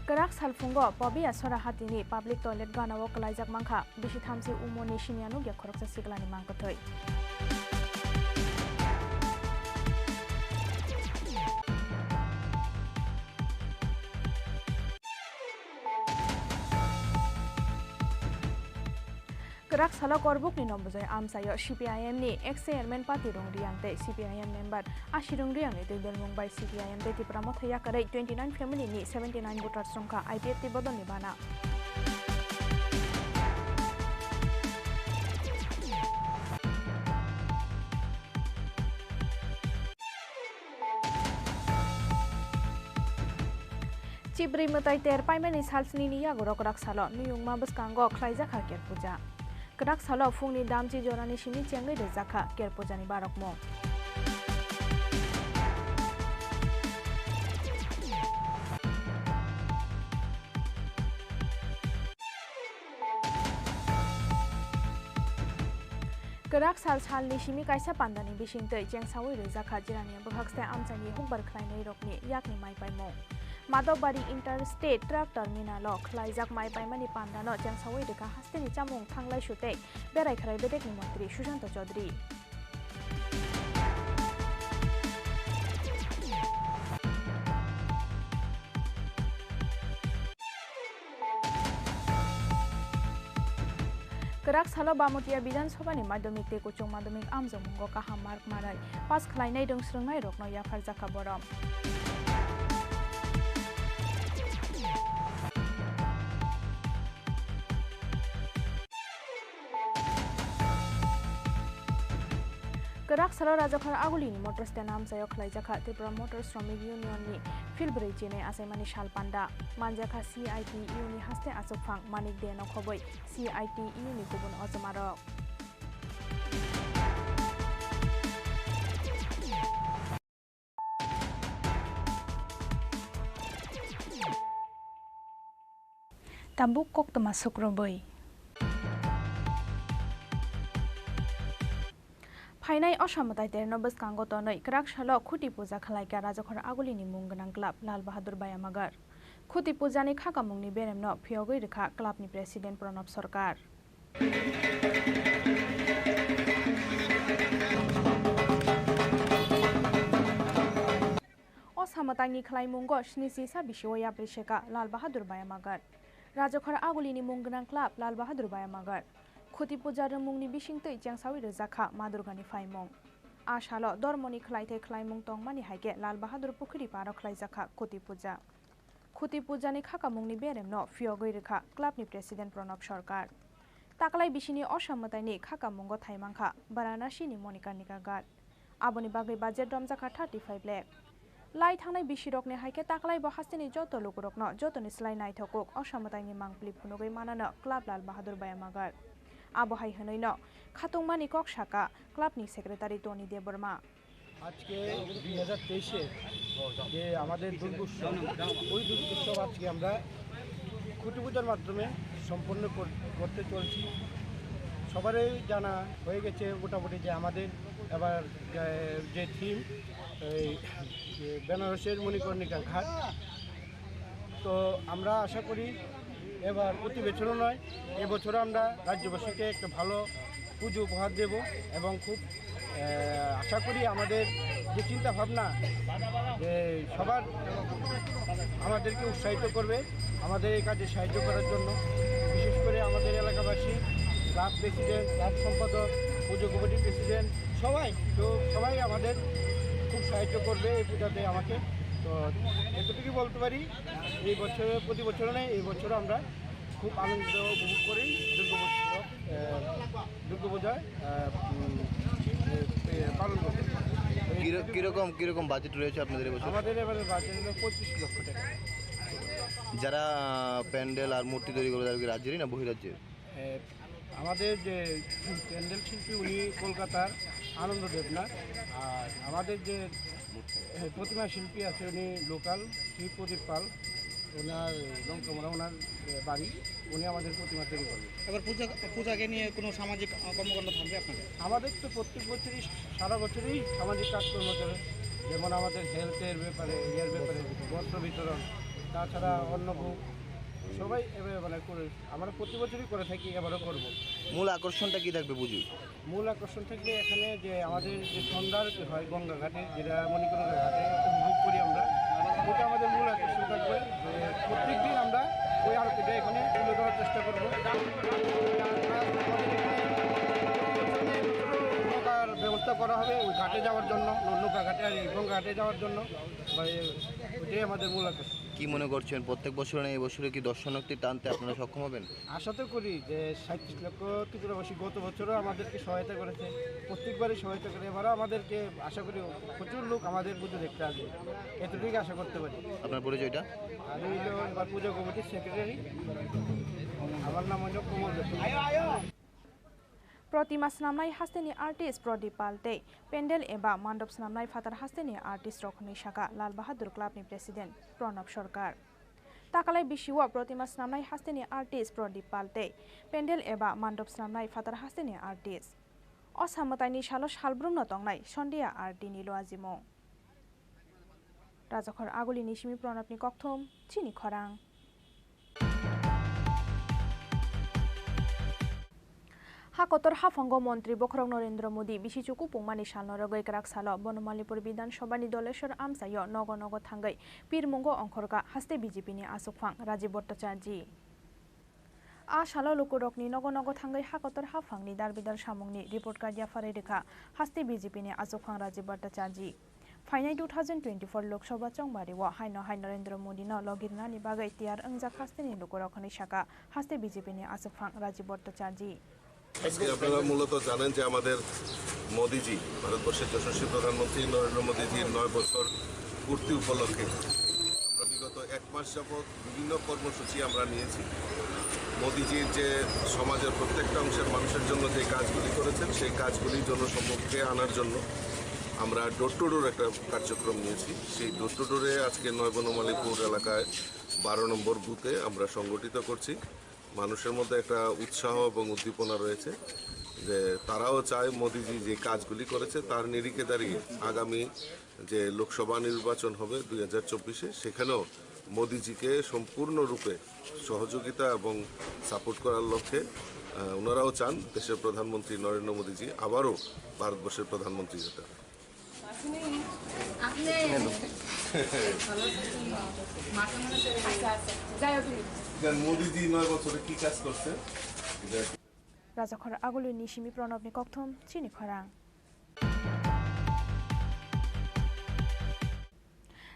Kwrak salphungo Pobiya Sora hatini public toilet ganao kwlaijak mankha bisi thamchi umorni siniya nukya khoroksa siklani mangkwthwi. Kwrak salo Korbukni Nombujoi amchaio C P I M ni ex chairman Pati Rung Riang tei C P I M member Ashi Rung Riang ni twi belmung bai C P I M tei Tipra Motha yakarwi twenty nine family ni seventy nine voters wngkha I P F T bodolni bana. Chibrwi mwtai ter paimani salsnini yago rokrak salo nuyungma bwskango khlaijakha Ker Puja. Kwrak salo phungni damchi jorani simi chengwi rwjakha Ker Pujani barokmung. Kwrak sal salni simi kaisa pandani bisingtwi chengsaui rwjakha Jirania bwkhakste amchaini hukbar khlainairokni yakni mai paimung. Madokbari Interstate Truck Terminal o khlaijak mai paimani pandano chengsaui rwkha hasteni chamung thanglaisu tei berai khwrai bedekni montri Sushanta Chaudhary. Kwrak salo Bamotia Bidhan Sabhani Madhyamik tei Kuchung Madhyamik amjokmungo kaham mark manwi pass khlainai rwngsrwngnairokno yapharjakha borom. Kwrak salo Rajakhor Agulini Motor Stand amchaio khlaijakha Tripura Motor Shramik Union ni philbrwi chinwi achaimani sal panda. Manjakha C I T U ni haste achukphang Manik De no khobwi C I T U ni kubun ochomarok. Tabuk koktwma sukrubwi. Phainai Osa mwtai terno bwskango tonwi kwrak salo Khuti puja khlaikha Rajakhor Agulini mung gwnang club Lal Bahadur Bayamagar. Khuti pujani khakamungni beremno phiyogwi rwkha clubni president Pranab Sarkar. O samwtangni khlaimungo sni sisa bisio yapri seka Lal Bahadur Bayamagar. Rajakhor Agulini mung gwnang club Lal Bahadur Bayamagar. Khuti puja rwmungni bisingtwi chengsaui rwjakha Ma Durgani phaimung. A salo dormoni khlaithai khlaimung tongmani hai khe Lal Bahadur Pukhuri paro khlaijakha Khuti puja. Khuti pujani khakamungni beremno phiyogwi rwkha clubni president Pranab Sarkar. Taklai bisini Osa mwtaini khakamungo thaimankha Varanasini Manikarnika Ghat. Aboni bagwi budget romjakha thirty five lakh. Lai thangnai bisirokni hai khe taklai bo hasteni joto lukurokno jotoni slai naithokuk Osa mwtaini mangpili phunugwi manano club Lal Bahadur Bayamagar. Abo hai hwnwino khatungmani kok saka clubni secretary Tony Debbarma. আজকে দুই হাজার তেইশে যে আমাদের দুর্গোৎসব, ওই দুর্গোৎসব আজকে আমরা খুঁটি পুজোর মাধ্যমে সম্পন্ন কর-, করতে চলছি। সবারই জানা হয়ে গেছে মোটামুটি যে আমাদের এবার যে, যে থিম, এই যে বেনারসের মণিকর্ণিকা ঘাট। তো আমরা আশা করি এবার প্রতি বছরও নয়, এবছরও আমরা রাজ্যবাসীকে একটা ভালো পুজো উপহার দেব এবং খুব, আহ, আশা করি আমাদের যে চিন্তা ভাবনা, যে সবার আমাদেরকে উৎসাহিত করবে আমাদের এই কাজে সাহায্য করার জন্য, বিশেষ করে আমাদের এলাকাবাসী, ক্লাব প্রেসিডেন্ট, ক্লাব সম্পাদক, পুজো কমিটির প্রেসিডেন্ট, সবাই, তো সবাই আমাদের খুব সাহায্য করবে এই পূজাতে আমাকে। তো এতটুকুই বলতে পারি, এই বছরে, প্রতি বছরও নেই, এই বছরও আমরা খুব আনন্দ উপভোগ করি দুর্গোৎসব, আহ, দুর্গাপূজা, আহ, উম, এ, এ, পালন করি। এই কির-, কিরকম, কিরকম বাজেট রয়েছে আপনাদের এবছর? আমাদের এবারে বাজেট হলো পঁচিশ লক্ষ টাকা। যারা, আহ, প্যান্ডেল আর মূর্তি তৈরি করে, তারা কি রাজ্যেরই না বহিরাজ্যের? এ, আমাদের যে প্যান্ডেল শিল্পী, উনি কলকাতার আনন্দ দেবনাথ। আর আমাদের যে, এ, প্রতিমা শিল্পী আছে, উনি লোকাল, শ্রী প্রদীপ পাল, ওনার লঙ্কামোড়া ওনার, এ, বাড়ি, উনি আমাদের প্রতিমা তৈরি করেন। এবার পূজা, পূজাকে নিয়ে কোনো সামাজিক, আহ, কর্মকাণ্ড থাকবে আপনাদের? আমাদের তো প্রত্যেক বছরই, সারা বছরই সামাজিক কাজকর্ম চলে, যেমন আমাদের হেলথের ব্যাপারে, ইয়ের ব্যাপারে, বস্ত্র বিতরণ, তাছাড়া অন্নভোগ, সবাই এভাবে মানে করে, আমরা প্রতি বছরই করে থাকি, এবারও করব। মূল আকর্ষণটা কি থাকবে পুজোয়? মূল আকর্ষণ থাকবে এখানে যে আমাদের যে সন্ধ্যা আরতি হয় গঙ্গা ঘাটে, যেটা মণিকর্ণিকা ঘাটে উপভোগ করি আমরা, ওটা আমাদের মূল আকর্ষণ থাকবে। যে প্রত্যেক দিন আমরা ওই আরতিটা এখানে তুলে ধরার চেষ্টা করব। করা হবে ওই ঘাটে যাওয়ার জন্য, নৌকা ঘাটে আর ইভং ঘাটে যাওয়ার জন্য। বা এই, ওইটাই আমাদের মূল আকর্ষণ। কি মনে করছেন, প্রত্যেক বছর এই বছরে কি দর্শনার্থী টানতে আপনারা সক্ষম হবেন? আশা তো করি যে সাঁইত্রিশ লক্ষ ত্রিপুরাবাসী গত বছরও আমাদেরকে সহায়তা করেছে, প্রত্যেকবারই সহায়তা করে, এবারও আমাদেরকে আশা করি প্রচুর লোক আমাদের পুজো দেখতে আসবে, এতটুকু আশা করতে পারি। আপনার পরিচয়টা? আমি হইল এবার পুজো কমিটির সেক্রেটারি, আমার নাম হইল কমল Dutta. Protima snamnai hasteni artist Prodip Pal tei pandal eba mandop snamnai phatar hasteni artist rok hwnwi sakha Lal Bahadur Club ni president Pranab Sarkar. Takalai bisio protima snamnai hasteni artist Prodip Pal tei pandal eba mandop snamnai phatar hasteni artist. O samwtaini salo salbrumno tongnai Sondia Arti ni luajimung. Rajakhor Aguli ni simi Pranab ni kokthum, chini khorang. Ha kotor haphango montri bokhorok Narendra Modi bisi chuku pungmani salno rwgwi kwrak salo Bonomalipur Bidhan Sabha ni Doleshwar amchaio nogo nogo thangwi pirmungo ongkhorkha haste B J P ni achukphang Rajiv Bhattacharjee. A salo lukurokni nogo nogo thangwi ha kotor haphangni darbidar samungni report card yapharwi rwkha haste B J P ni achukphang Rajiv Bhattacharjee. Phainai two thousand twenty-four Lok Sabha chongbario haino hai Narendra Modi no logi rwnani bagwi tiyar wngjak hasteni lukurok hwnwi sakha haste B J P ni achukphang Rajiv Bhattacharjee. আজকে আপনারা মূলত জানেন যে আমাদের মোদিজি, ভারতবর্ষের যশস্বী প্রধানমন্ত্রী নরেন্দ্র মোদিজির নয় বছর পূর্তি উপলক্ষে আমরা বিগত এক মাস যাবত বিভিন্ন কর্মসূচি আমরা নিয়েছি। মোদিজির যে সমাজের প্রত্যেকটা অংশের মানুষের জন্য যে কাজগুলি করেছেন, সেই কাজগুলি জনসম্মুখে আনার জন্য আমরা ডোর টু ডোর একটা কার্যক্রম নিয়েছি। সেই ডোর টু ডোরে আজকে নয় বনমালীপুর এলাকায় বারো নম্বর বুথে আমরা সংগঠিত করছি। মানুষের মধ্যে একটা উৎসাহ এবং উদ্দীপনা রয়েছে যে তারাও চায় মোদিজি যে কাজগুলি করেছে তার নিরিখে দাঁড়িয়ে আগামী যে লোকসভা নির্বাচন হবে দুই হাজার চব্বিশে, সেখানেও মোদিজিকে সম্পূর্ণরূপে সহযোগিতা এবং সাপোর্ট করার লক্ষ্যে, আহ, ওনারাও চান দেশের প্রধানমন্ত্রী নরেন্দ্র মোদিজি আবারও ভারতবর্ষের প্রধানমন্ত্রী হতে। আপনি, আপনি ভালো আছেন? মাথা মনে হচ্ছে আচ্ছা, আচ্ছা, যাই হোক। মোদিজি নয় বছরে কি কাজ করছে? Rajakhor Aguli ni simi Pranab ni kokthum, chini khorang.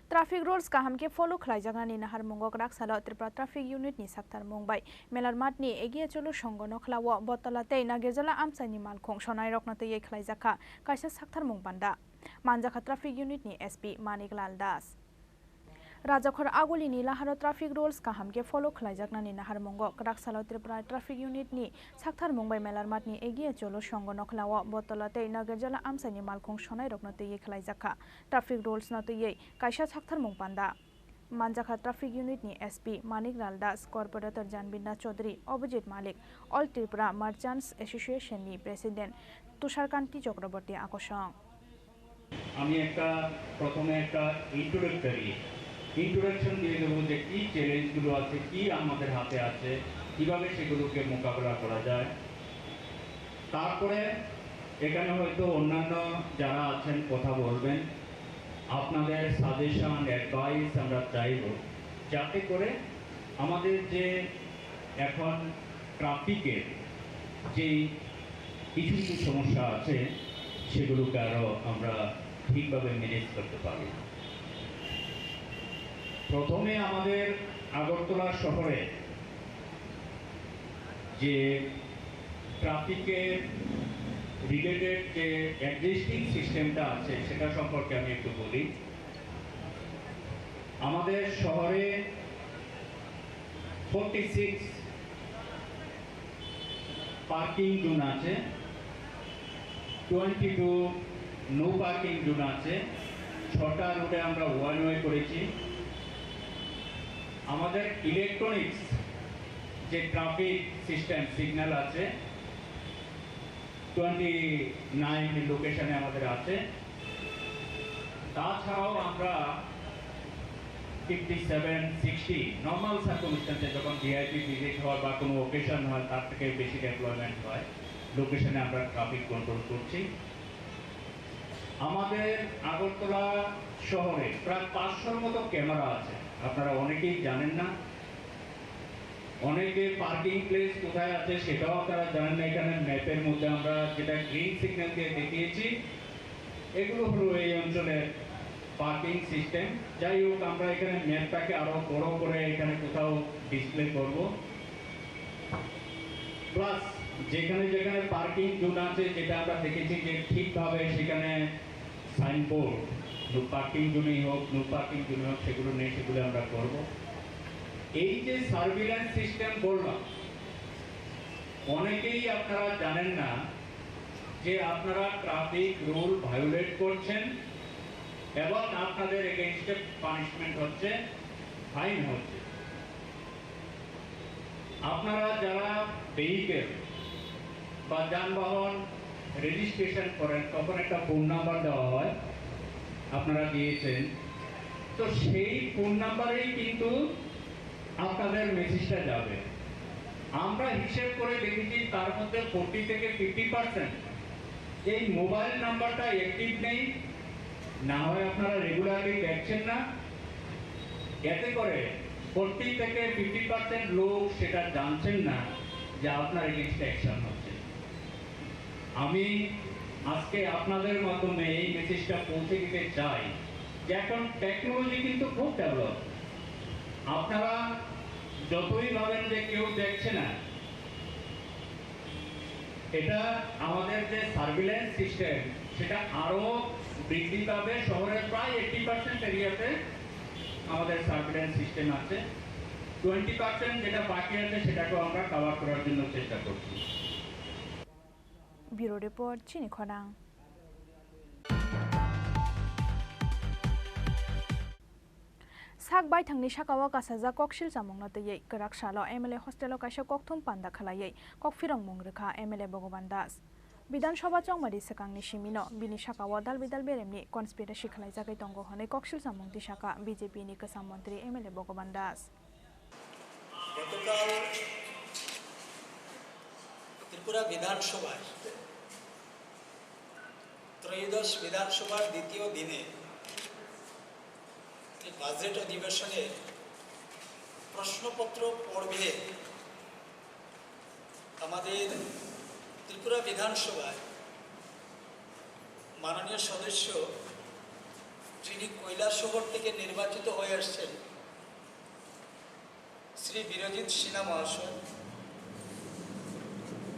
Traffic rules kaham khe follow khlaijaknani naharmungo kwrak salo Tripura Traffic Unit ni sakthar mung bai Melarmat ni Egiye Cholo Songho Nokhlao Bottola tei Nagirjala amchaini malkhung sonairokno twiwi khlaijakha kaisa sakthar mung panda. Manjakha Traffic Unit ni S P Manik Lal Das. Rajakhor Aguli ni laharo traffic rules kaham khe follow khlaijaknani naharmungo kwrak salo Tripura Traffic Unit ni sakthar mung bai Melarmat ni Egiye Cholo Songho Nokhlao Bottola tei Nagirjala amchaini malkhung sonairokno twiwi khlaijakha traffic rules no twiwi kaisa sakthar mung panda. Manjakha Traffic Unit ni S P Manik Lal Das, Corporator Janbinda Chaudhary, Abhijit Malik, All Tripura Merchants Association ni President Tushar Kanti Chakraborty akosong. আমি একটা, প্রথমে একটা introductory, introduction দিয়ে দেবো যে কী চ্যালেঞ্জগুলো আছে, কী আমাদের হাতে আছে, কীভাবে সেগুলোকে মোকাবেলা করা যায়। তারপরে এখানে হয়তো অন্যান্য যারা আছেন কথা বলবেন, আপনাদের সাজেশন, অ্যাডভাইস আমরা চাইব, যাতে করে আমাদের যে এখন ট্রাফিকের যে কিছু কিছু সমস্যা আছে, সেগুলোকে আরও আমরা ঠিকভাবে ম্যানেজ করতে পারি। প্রথমে আমাদের আগরতলা শহরে যে ট্রাফিকের রিলেটেড যে এক্সিস্টিং সিস্টেমটা আছে, সেটা সম্পর্কে আমি একটু বলি। আমাদের শহরে ফোর্টি সিক্স পার্কিং জোন আছে, twenty to know parking zone আছে, ছটা রোডে আমরা ওয়ান ওয়ে করেছি। আমাদের ইলেকট্রনিক্স যে ট্রাফিক সিস্টেম সিগন্যাল আছে, টোয়েন্টি নাইন লোকেশনে আমাদের আছে। তাছাড়াও আমরা ফিফটি সেভেন, সিক্সটি নর্মাল সার্কমস্ট্যান্সে যখন ভিআইপি ভিজিট হয় বা কোনো অকেশন হয়, তার থেকে বেশি ডেপ্লয়মেন্ট হয়, লোকেশনে আমরা ট্রাফিক কন্ট্রোল করছি। আমাদের আগরতলা শহরে প্রায় পাঁচশোর মতো ক্যামেরা আছে, আপনারা অনেকেই জানেন না। অনেকে পার্কিং প্লেস কোথায় আছে সেটাও আপনারা জানেন না। এখানে ম্যাপের মধ্যে আমরা যেটা গ্রিন সিগন্যাল দিয়ে দেখিয়েছি, এগুলো হলো এই অঞ্চলের পার্কিং সিস্টেম। যাই হোক, আমরা এখানে ম্যাপটাকে আরো বড় করে এখানে কোথাও ডিসপ্লে করব। প্লাস যেখানে যেখানে পার্কিং জোন আছে, যেটা আমরা দেখেছি যে ঠিকভাবে সেখানে সাইনবোর্ড, নো পার্কিং জোনই হোক, নো পার্কিং জোনই হোক, সেগুলো নেই, সেগুলো আমরা করব। এই যে সার্ভিলেন্স সিস্টেম বললাম, অনেকেই আপনারা জানেন না যে আপনারা ট্রাফিক রুল ভায়োলেট করছেন এবং আপনাদের এগেইনস্টে পানিশমেন্ট হচ্ছে, ফাইন হচ্ছে। আপনারা যারা ভেহিকেল বা যানবাহন রেজিস্ট্রেশন করেন, তখন একটা ফোন নাম্বার দেওয়া হয়, আপনারা দিয়েছেন। তো সেই ফোন নাম্বারেই কিন্তু আপনাদের মেসেজটা যাবে। আমরা হিসেব করে দেখেছি, তার মধ্যে ফোর্টি থেকে ফিফটি পার্সেন্ট এই মোবাইল নাম্বারটা অ্যাক্টিভ নেই, না হয় আপনারা রেগুলারলি দেখছেন না। এতে করে ফোর্টি থেকে ফিফটি পার্সেন্ট লোক সেটা জানছেন না যে আপনার এগেইনস্টে অ্যাকশন হচ্ছে। আমি আজকে আপনাদের মাধ্যমে এই মেসেজটা পৌঁছে দিতে চাই যে এখন টেকনোলজি কিন্তু খুব ডেভেলপ। আপনারা যতই ভাবেন যে কেউ দেখছে না, এটা আমাদের যে সার্ভিলেন্স সিস্টেম, সেটা আরও বৃদ্ধি পাবে। শহরের প্রায় এইট্টি পার্সেন্ট এরিয়াতে আমাদের সার্ভিলেন্স সিস্টেম আছে। টোয়েন্টি পার্সেন্ট যেটা বাকি আছে, সেটাকেও আমরা কভার করার জন্য চেষ্টা করছি। Bureau Report, Chini Khorang. Sak baithangni sakao kasajak koksil chamungno twiwi kwrak salo M L A hostelo kaisa kokthum panda khwlaiwi kokphirokmung rwkha M L A Bhogoban Das. Bidhan Sabha chongmari swkangni simino bini sakao dalbidal beremni conspiracy khwlaijagwi tongo hwnwi koksil chamung tisakha B J P ni kwcham montri M L A Bhogoban Das. গতকাল ত্রিপুরা বিধানসভার ত্রয়োদশ বিধানসভার দ্বিতীয় দিনে এই বাজেট অধিবেশনের প্রশ্নপত্র পর্বে আমাদের ত্রিপুরা বিধানসভায় মাননীয় সদস্য, যিনি কৈলাসহর থেকে নির্বাচিত হয়ে আসছেন, শ্রী বিরজিৎ সিনহা মহাশয়,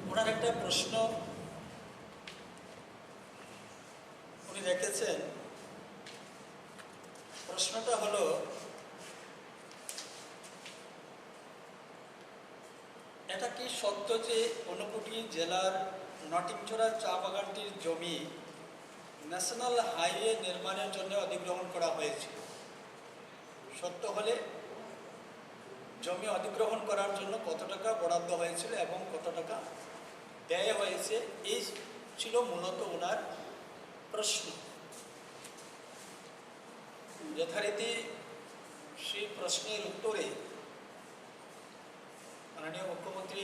ওনার একটা প্রশ্ন উনি রেখেছেন। প্রশ্নটা হলো, এটা কি সত্য যে ঊনকোটি জেলার নটিংছড়া চা বাগানটির জমি ন্যাশনাল হাইওয়ে নির্মাণের জন্য অধিগ্রহণ করা হয়েছিল? সত্য হলে জমি অধিগ্রহণ করার জন্য কত টাকা বরাদ্দ হয়েছিল এবং কত টাকা ব্যয় হয়েছে, এই ছিল মূলত ওনার প্রশ্ন। যথারীতি সেই প্রশ্নের উত্তরে মাননীয় মুখ্যমন্ত্রী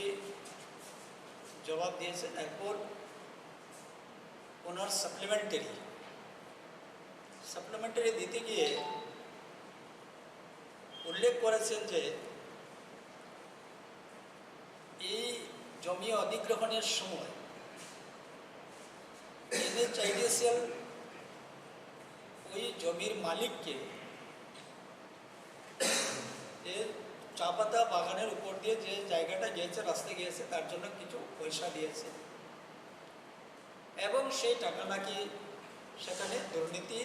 জবাব দিয়েছেন। এরপর ওনার সাপ্লিমেন্টারি সাপ্লিমেন্টারি দিতে গিয়ে উল্লেখ করেছেন যে এই জমি অধিগ্রহণের সময় এনএইচআইডিসিএল ওই জমির মালিককে যে চা পাতা বাগানের উপর দিয়ে যে জায়গাটা গিয়েছে, রাস্তা গিয়েছে, তার জন্য কিছু পয়সা দিয়েছে এবং সেই টাকা নাকি সেখানে দুর্নীতি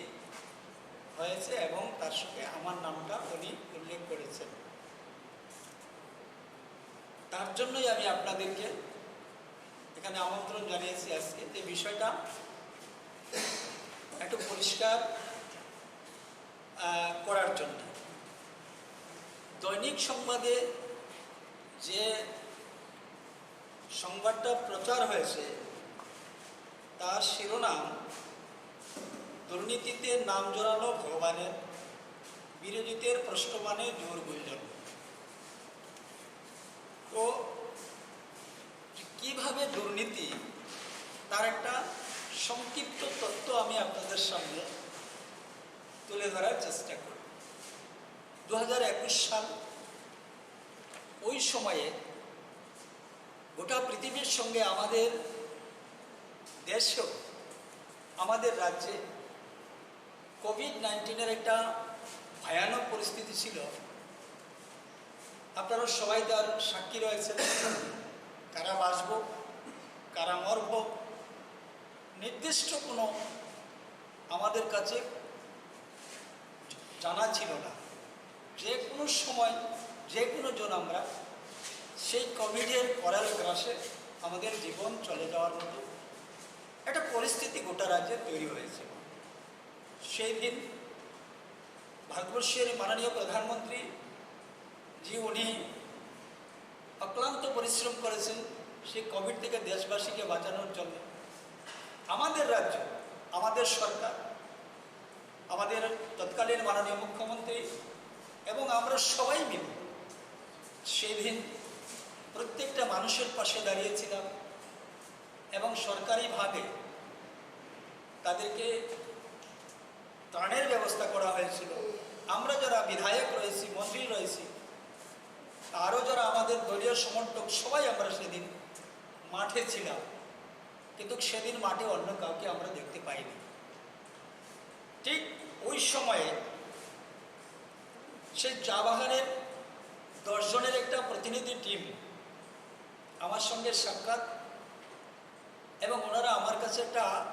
হয়েছে এবং তার সঙ্গে আমার নামটা উনি উল্লেখ করেছেন। তার জন্যই আমি আপনাদেরকে এখানে আমন্ত্রণ জানিয়েছি আজকে, যে বিষয়টা একটু পরিষ্কার করার জন্য। দৈনিক সংবাদে যে সংবাদটা প্রচার হয়েছে, তার শিরোনাম দুর্নীতিতে নাম জড়ানো ভগবানের, বিরোধীদের প্রশ্ন মানে জোর গুঞ্জন। তো কিভাবে দুর্নীতি, তার একটা সংক্ষিপ্ত তত্ত্ব আমি আপনাদের সামনে তুলে ধরার চেষ্টা করি। দু হাজার একুশ সাল, ওই সময়ে গোটা পৃথিবীর সঙ্গে আমাদের দেশও আমাদের রাজ্যে কোভিড নাইন্টিনের একটা ভয়ানক পরিস্থিতি ছিল। আপনারা সবাই তার সাক্ষী রয়েছেন। কারা বাঁচব, কারা মরব, নির্দিষ্ট কোনো আমাদের কাছে জানা ছিল না। যে কোনো সময়, যে কোনো জন আমরা সেই কোভিডের করাল গ্রাসে আমাদের জীবন চলে যাওয়ার মতো একটা পরিস্থিতি গোটা রাজ্যে তৈরি হয়েছিল। সেই দিন ভারতবর্ষের মাননীয় প্রধানমন্ত্রী জি, উনি অক্লান্ত পরিশ্রম করেছেন সেই কোভিড থেকে দেশবাসীকে বাঁচানোর জন্য। আমাদের রাজ্য, আমাদের সরকার, আমাদের তৎকালীন মাননীয় মুখ্যমন্ত্রী এবং আমরা সবাই মিলে সেই দিন প্রত্যেকটা মানুষের পাশে দাঁড়িয়েছিলাম এবং সরকারিভাবে তাদেরকে ত্রাণের ব্যবস্থা করা হয়েছিল। আমরা যারা বিধায়ক রয়েছি, মন্ত্রী রয়েছি, আরও যারা আমাদের দলীয় সমর্থক, সবাই আমরা সেদিন মাঠে ছিলাম, কিন্তু সেদিন মাঠে অন্য কাউকে আমরা দেখতে পাইনি। ঠিক ওই সময়ে সেই চা বাগানের দশ জনের একটা প্রতিনিধি টিম আমার সঙ্গে সাক্ষাৎ এবং ওনারা আমার কাছে একটা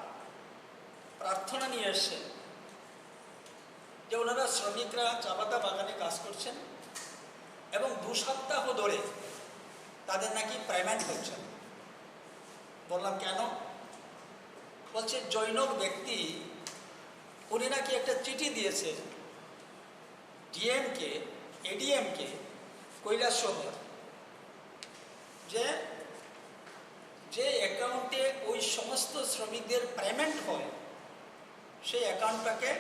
প্রার্থনা নিয়ে এসেছেন যে ওনারা শ্রমিকরা চা পাতা বাগানে কাজ করছেন এবং দু সপ্তাহ ধরে তাদের নাকি পেমেন্ট হচ্ছে না। বললাম, "কেন?" বলছে, "জৈনক ব্যক্তি উনি নাকি একটা চিঠি দিয়েছেন ডিএমকে, এডিএমকে, কৈলাসহর, যে, যে অ্যাকাউন্টে ওই সমস্ত শ্রমিকদের পেমেন্ট হয়, সেই অ্যাকাউন্টটাকে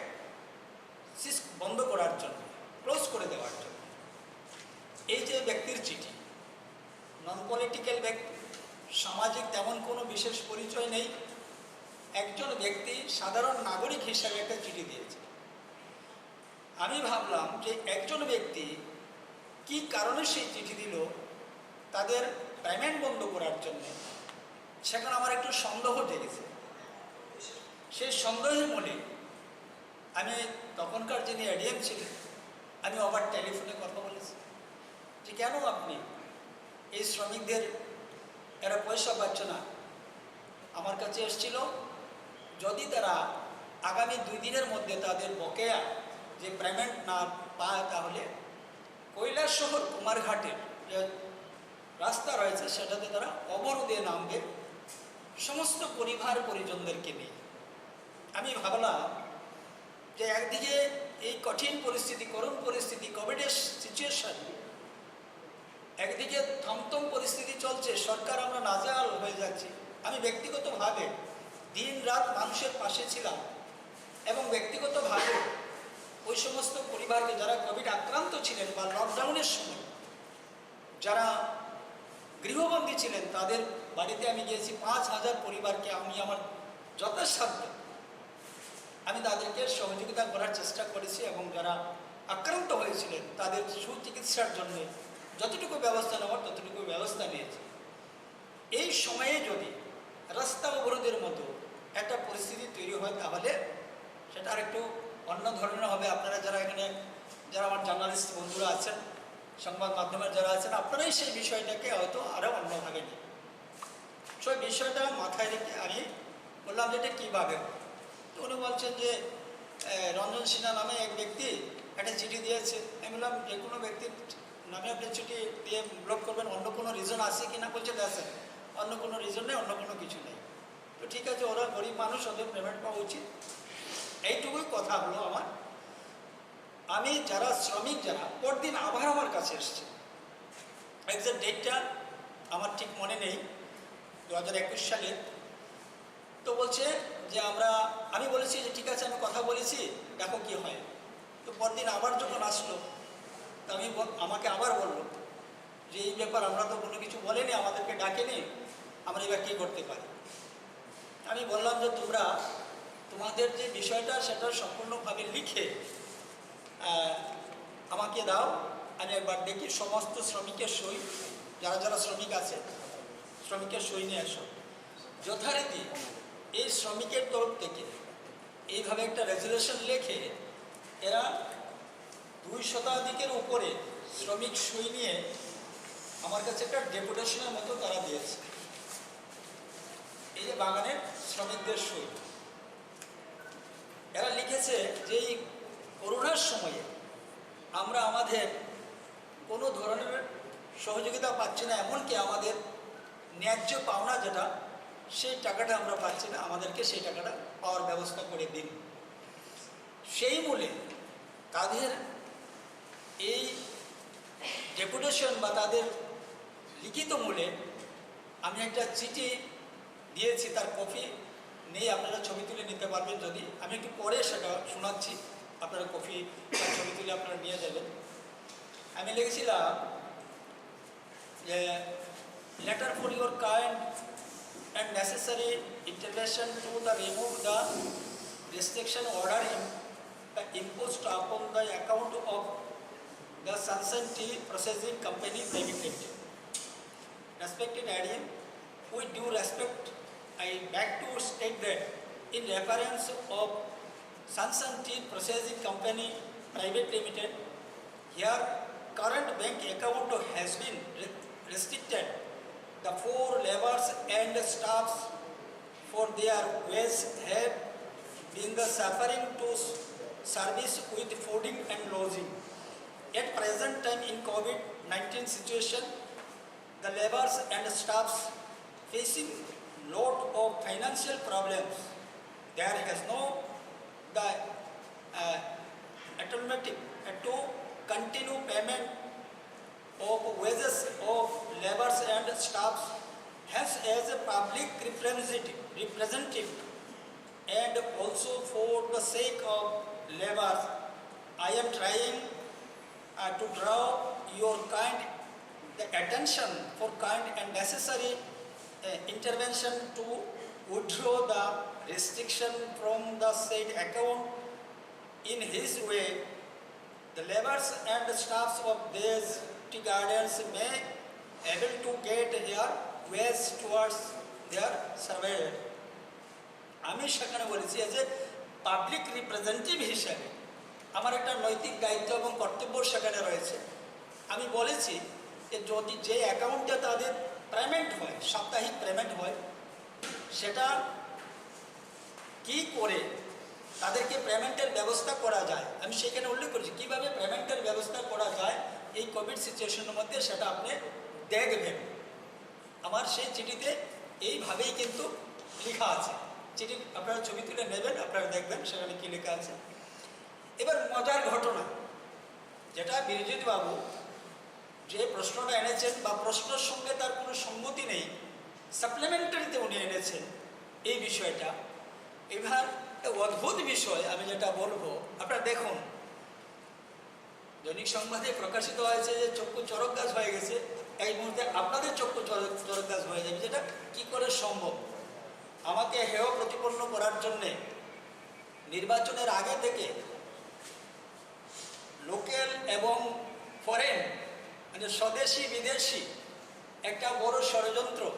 সিজ, বন্ধ করার জন্য, ক্লোজ করে দেওয়ার জন্য।" এই যে ব্যক্তির চিঠি, নন পলিটিক্যাল ব্যক্তি, সামাজিক তেমন কোনো বিশেষ পরিচয় নেই, একজন ব্যক্তি সাধারণ নাগরিক হিসাবে একটা চিঠি দিয়েছে। আমি ভাবলাম যে একজন ব্যক্তি কি কারণে সেই চিঠি দিল, তাদের পেমেন্ট বন্ধ করার জন্য, সেখানে আমার একটু সন্দেহ জেগেছে। সেই সন্দেহের মনে আমি তখনকার যিনি এডিএম ছিলেন, আমি আবার টেলিফোনে কথা বলেছি যে কেন আপনি এই শ্রমিকদের, এরা পয়সা পাচ্ছে না, আমার কাছে এসেছিল, যদি তারা আগামী দুই দিনের মধ্যে তাদের বকেয়া যে পেমেন্ট না পায়, তাহলে কৈলাসহর কুমারঘাটের যে রাস্তা রয়েছে, সেটাতে তারা অবরোধে নামবে সমস্ত পরিবার পরিজনদেরকে নিয়ে। আমি ভাবলাম যে একদিকে এই কঠিন পরিস্থিতি, করুণ পরিস্থিতি, কোভিডের সিচুয়েশন, একদিকে থমথম পরিস্থিতি চলছে, সরকার আমরা নাজেহাল হয়ে যাচ্ছি। আমি ব্যক্তিগতভাবে দিন রাত মানুষের পাশে ছিলাম এবং ব্যক্তিগতভাবে ওই সমস্ত পরিবারকে, যারা কোভিড আক্রান্ত ছিলেন বা লকডাউনের সময় যারা গৃহবন্দী ছিলেন, তাদের বাড়িতে আমি গিয়েছি। পাঁচ হাজার পরিবারকে আমি আমার যথাসাধ্য আমি তাদেরকে সহযোগিতা করার চেষ্টা করেছি এবং যারা আক্রান্ত হয়েছিলেন, তাদের সুচিকিৎসার জন্য যতটুকু ব্যবস্থা নেওয়ার, ততটুকু ব্যবস্থা নিয়েছি। এই সময়ে যদি রাস্তা অবরোধের মতো একটা পরিস্থিতি তৈরি হয়, তাহলে সেটা আর একটু অন্য ধরনের হবে। আপনারা যারা এখানে, যারা আমার জার্নালিস্ট বন্ধুরা আছেন, সংবাদ মাধ্যমের যারা আছেন, আপনারাই সেই বিষয়টাকে হয়তো আরও অন্যভাবে নেন। সেই বিষয়টা মাথায় রেখে আমি বললাম যে, "এটা কীভাবে হবে?" তো উনি বলছেন যে, "এ, রঞ্জন সিনহা নামে এক ব্যক্তি একটা চিঠি দিয়েছে।" আমি বললাম, "যে কোনো ব্যক্তির নামে আপনি চিঠি দিয়ে ব্লক করবেন, অন্য কোনো রিজন আছে কি না?" বলছে, "না স্যার, অন্য কোনো রিজন নেই, অন্য কোনো কিছু নেই।" তো ঠিক আছে, ওরা গরিব মানুষ, ওদের পেমেন্ট পাওয়া উচিত। এইটুকুই কথা হলো আমার। আমি যারা শ্রমিক, যারা পরদিন আবার আমার কাছে এসছে, এক্সাক্ট ডেটটা আমার ঠিক মনে নেই, দু হাজার একুশ সালে। তো বলছে যে আমরা, আমি বলেছি যে ঠিক আছে, আমি কথা বলেছি, দেখো কি হয়। তো পরদিন আবার যখন আসলো, তো আমি ব-, আমাকে আবার বললো যে এই ব্যাপার আমরা তো কোনো কিছু বলেনি, আমাদেরকে ডাকেনি, আমরা এবার কী করতে পারি? আমি বললাম যে তোমরা তোমাদের যে বিষয়টা সেটা সম্পূর্ণভাবে লিখে, আহ, আমাকে দাও, আমি একবার দেখি সমস্ত শ্রমিকের সই, যারা যারা শ্রমিক আছে শ্রমিকের সই নিয়ে আসো। যথারীতি এই শ্রমিকের তরফ থেকে এইভাবে একটা রেজুলেশন লেখে এরা দুই শতাধিকের উপরে শ্রমিক সই নিয়ে আমার কাছে একটা ডেপুটেশনের মতো তারা দিয়েছে। এই যে বাগানের শ্রমিকদের সই, এরা লিখেছে যে এই করোনার সময়ে আমরা আমাদের কোনো ধরনের সহযোগিতা পাচ্ছি না, এমনকি আমাদের ন্যায্য পাওনা যেটা, সেই টাকাটা আমরা পাচ্ছি না, আমাদেরকে সেই টাকাটা পাওয়ার ব্যবস্থা করে দিন। সেই মূলে তাদের এই ডেপুটেশন বা তাদের লিখিত মূলে আমি একটা চিঠি দিয়েছি, তার কপি নেই, আপনারা ছবি তুলে নিতে পারবেন। যদি আমি একটু পরে সেটা শোনাচ্ছি, আপনারা কপি বা ছবি তুলে আপনারা নিয়ে যাবেন। আমি লিখেছিলাম যে, "Letter for your kind and necessary intervention to the remove the restriction order im- imposed upon the account of the Sunshine Tea Processing Company Private Limited." Respected A D M, with due respect, I beg to state that in reference of Sunshine Tea Processing Company Private Limited, here current bank account has been re- restricted. The four laborers and staffs for their wages have been the suffering to s- service with fooding and lodging. At present time in COVID nineteen situation, the laborers and staffs facing lot of financial problems. There has no the uh, alternative to continue payment of wages of laborers and staffs. Hence, as a public representative, representative and also for the sake of laborers, I am trying uh, to draw your kind the attention for kind and necessary uh, intervention to withdraw the restriction from the said account. In his way, the laborers and staffs of these tea gardens may able to get their wages towards their survival. আমি সেখানে বলেছি, as a public representative হিসেবে আমার একটা নৈতিক দায়িত্ব এবং কর্তব্য সেখানে রয়েছে। আমি বলেছি যে যদি যে অ্যাকাউন্টে তাদের পেমেন্ট হয়, সাপ্তাহিক পেমেন্ট হয়, সেটা কি করে তাদেরকে পেমেন্টের ব্যবস্থা করা যায়, আমি সেখানে উল্লেখ করেছি কীভাবে পেমেন্টের ব্যবস্থা করা যায় এই কোভিড সিচুয়েশনের মধ্যে, সেটা আপনি দেখবেন। আমার সেই চিঠিতে এইভাবেই কিন্তু লেখা আছে। চিঠি আপনারা ছবি তুলে নেবেন, আপনারা দেখবেন সেখানে কী লেখা আছে। এবার মজার ঘটনা, যেটা বিরজিৎ বাবু যে প্রশ্নটা এনেছেন বা প্রশ্নর সঙ্গে তার কোনো সঙ্গতি নেই, সাপ্লিমেন্টারিতে উনি এনেছেন এই বিষয়টা। এবার একটা অদ্ভুত বিষয় আমি যেটা বলবো, আপনারা দেখুন, দৈনিক সংবাদে প্রকাশিত হয়েছে যে চক্ষু চড়ক গাছ হয়ে গেছে, এই মুহূর্তে আপনাদের চক্ষু চড়ক চড়ক গাছ হয়ে যাবে, যেটা কি করে সম্ভব? আমাকে হেয় প্রতিপন্ন করার জন্যে নির্বাচনের আগে থেকে লোকাল এবং ফরেন, মানে স্বদেশি বিদেশি একটা বড় ষড়যন্ত্র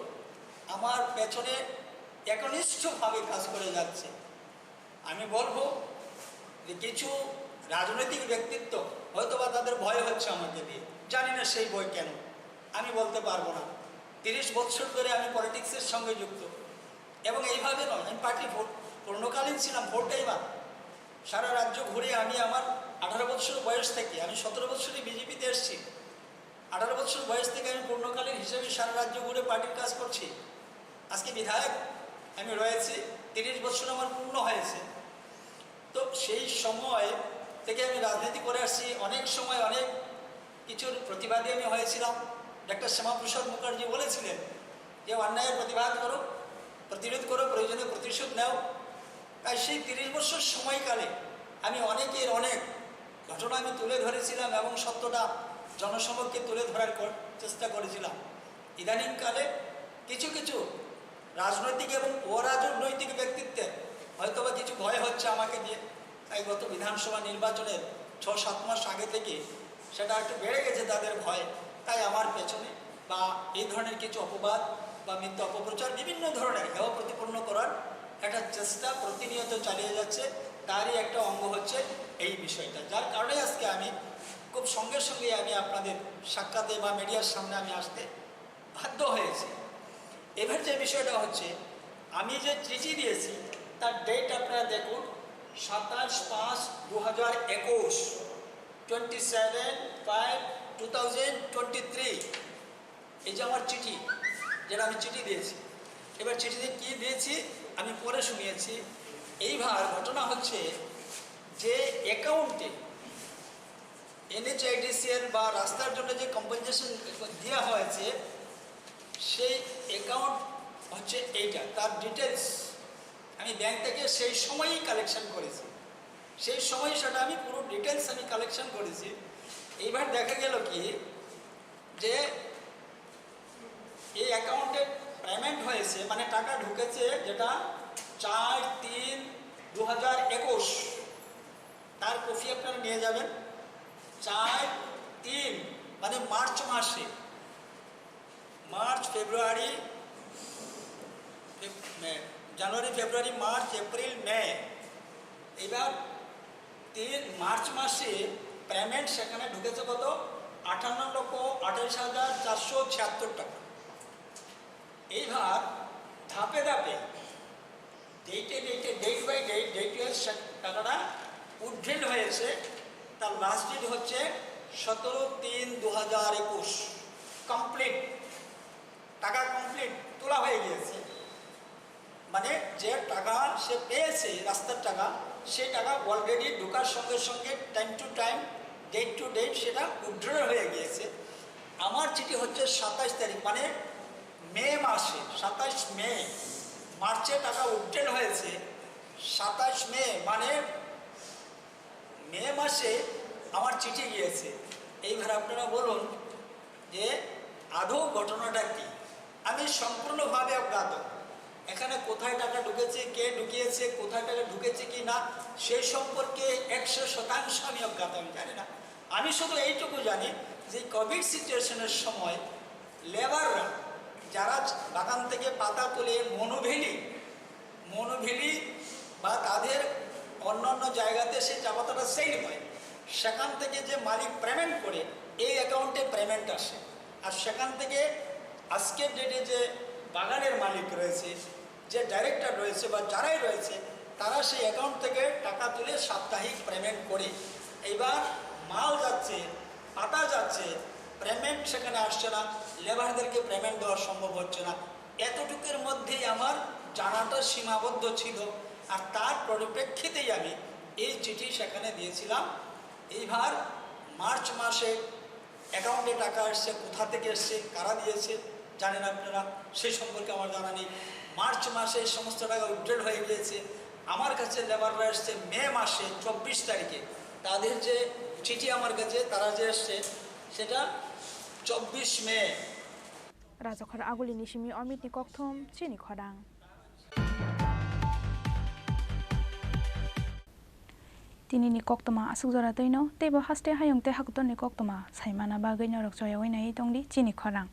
আমার পেছনে একনিষ্ঠভাবে কাজ করে যাচ্ছে। আমি বলবো যে কিছু রাজনৈতিক ব্যক্তিত্ব হয়তো বা তাদের ভয় হচ্ছে আমাকে দিয়ে, জানি না সেই ভয় কেন, আমি বলতে পারবো না। তিরিশ বছর ধরে আমি পলিটিক্সের সঙ্গে যুক্ত এবং এইভাবে নয়, আমি পার্টি ভোট পূর্ণকালীন ছিলাম, ভোট টাইমার। সারা রাজ্য ঘুরে আমি আমার আঠারো বছর বয়স থেকে, আমি সতেরো বছরই বিজেপিতে এসেছি, আঠারো বছর বয়স থেকে আমি পূর্ণকালীন হিসেবে সারা রাজ্য ঘুরে পার্টির কাজ করছি। আজকে বিধায়ক আমি রয়েছি, তিরিশ বছর আমার পূর্ণ হয়েছে। তো সেই সময় থেকে আমি রাজনীতি করে আসছি, অনেক সময় অনেক কিছুর প্রতিবাদী আমি হয়েছিলাম। ডক্টর শ্যামাপ্রসাদ মুখার্জি বলেছিলেন যে অন্যায়ের প্রতিবাদ করো, প্রতিরোধ করো, প্রয়োজনে প্রতিশোধ নেও। তাই সেই তিরিশ বছর সময়কালে আমি অনেকের অনেক ঘটনা আমি তুলে ধরেছিলাম এবং সত্যটা জনসমক্ষে তুলে ধরার কর- চেষ্টা করেছিলাম। ইদানিংকালে কিছু কিছু রাজনৈতিক এবং অরাজনৈতিক ব্যক্তিত্বের হয়তোবা কিছু ভয় হচ্ছে আমাকে দিয়ে, তাই গত বিধানসভা নির্বাচনের ছ সাত মাস আগে থেকে সেটা একটু বেড়ে গেছে তাদের ভয়। তাই আমার পেছনে বা এই ধরনের কিছু অপবাদ বা মিথ্যা অপপ্রচার, বিভিন্ন ধরনের হেয় প্রতিপন্ন করার একটা চেষ্টা প্রতিনিয়ত চালিয়ে যাচ্ছে, তারই একটা অঙ্গ হচ্ছে এই বিষয়টা, যার কারণে আজকে আমি খুব সঙ্গে সঙ্গে আমি আপনাদের সাক্ষাতে বা মিডিয়ার সামনে আমি আসতে বাধ্য হয়েছি। এবার যে বিষয়টা হচ্ছে, আমি যে চিঠি দিয়েছি, তার ডেট আপনারা দেখুন, সাতাশ পাঁচ দু হাজার একুশ, twenty seven five two thousand twenty three। এই যে আমার চিঠি, যেটা আমি চিঠি দিয়েছি, এবার চিঠিতে কি দিয়েছি আমি পড়ে শুনিয়েছি। এইবার ঘটনা হচ্ছে যে অ্যাকাউন্টে এনএইচআইডিসিএল বা রাস্তার জন্য যে কম্পেনসেশন দেওয়া হয়েছে, সেই অ্যাকাউন্ট হচ্ছে এইটা, তার ডিটেলস আমি ব্যাংক থেকে সেই সময়ই কালেকশন করেছি, সেই সময়ই সেটা আমি পুরো ডিটেলস আমি কালেকশন করেছি। এইবার দেখা গেল কি যে এই অ্যাকাউন্টে পেমেন্ট হয়েছে, মানে টাকা ঢুকেছে যেটা চার তিন দু হাজার একুশ, তার কপি আপনারা নিয়ে যাবেন। চার তিন মানে মার্চ মাসে, মার্চ, ফেব্রুয়ারি, ফেব-, মে, জানুয়ারি, ফেব্রুয়ারি, মার্চ, এপ্রিল, মে। এবার তিন মার্চ মাসে পেমেন্ট সেখানে ঢুকেছে কত? আটান্ন লক্ষ আঠাইশ হাজার চারশো ছিয়াত্তর টাকা। এইবার ধাপে ধাপে, ডেটে ডেটে, date by date, date wise টাকাটা উইথড্রল হয়েছে। তার লাস্ট ডেট হচ্ছে সতেরো তিন দু হাজার একুশ। কমপ্লিট, টাকা কমপ্লিট তোলা হয়ে গিয়েছে। মানে যে টাকা সে পেয়েছে রাস্তার টাকা, সেই টাকা অলরেডি ঢোকার সঙ্গে সঙ্গে, time to time, date to date সেটা উইথড্রল হয়ে গিয়েছে। আমার চিঠি হচ্ছে সাতাশ তারিখ, মানে মে মাসে, সাতাশ মে। মার্চে টাকা উইথড্রল হয়েছে সাতাশ মে, মানে মে মাসে আমার চিঠি গিয়েছে। এইবার আপনারা বলুন যে আদৌ ঘটনাটা কি? আমি সম্পূর্ণভাবে অজ্ঞাত। এখানে কোথায় টাকা ঢুকেছে, কে ঢুকিয়েছে, কোথায় টাকা ঢুকেছে কি না, সেই সম্পর্কে একশো শতাংশ আমি অজ্ঞাত, আমি জানি না। আমি শুধু এইটুকু জানি যে কোভিড সিচুয়েশনের সময় লেবাররা যারা বাগান থেকে পাতা তুলে মনোভেলি, মনোভেলি বা তাদের অন্যান্য জায়গাতে সেই চা পাতাটা সেল হয়, সেখান থেকে যে মালিক পেমেন্ট করে, এই অ্যাকাউন্টে পেমেন্ট আসে। আর সেখান থেকে আজকের ডেটে যে বাগানের মালিক রয়েছে, যে ডাইরেক্টর রয়েছে বা যারাই রয়েছে, তারা সেই অ্যাকাউন্ট থেকে টাকা তুলে সাপ্তাহিক পেমেন্ট করে। এইবার মাল যাচ্ছে, পাতা যাচ্ছে, পেমেন্ট সেখানে আসছে না, লেবারদেরকে পেমেন্ট দেওয়া সম্ভব হচ্ছে না। এতটুকুর মধ্যেই আমার জানাটা সীমাবদ্ধ ছিল, আর তার পরিপ্রেক্ষিতেই আমি এই চিঠি সেখানে দিয়েছিলাম। এইবার মার্চ মাসে অ্যাকাউন্টে টাকা এসছে, কোথা থেকে এসছে, কারা দিয়েছে জানেন আপনারা, সেই সম্পর্কে আমার জানা নেই। মার্চ মাসে এই সমস্ত টাকা উইথড্রল হয়ে গিয়েছে। আমার কাছে লেবাররা এসছে মে মাসে চব্বিশ তারিখে, তাদের যে চিঠি আমার কাছে, তারা যে এসছে সেটা চব্বিশ মে। Rajakhor Agulini simi Omitni kokthum chini khorang. Tinini koktwma aswk jora twino, teibo haste hayung tei hakutorni koktwma saimana bagwi norok choyaui naiwi tongdi chini khorang.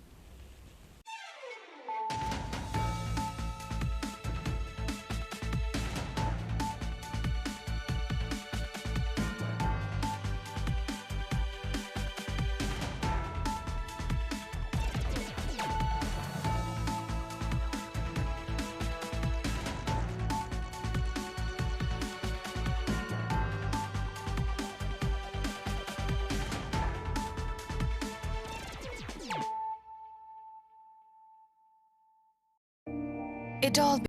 It all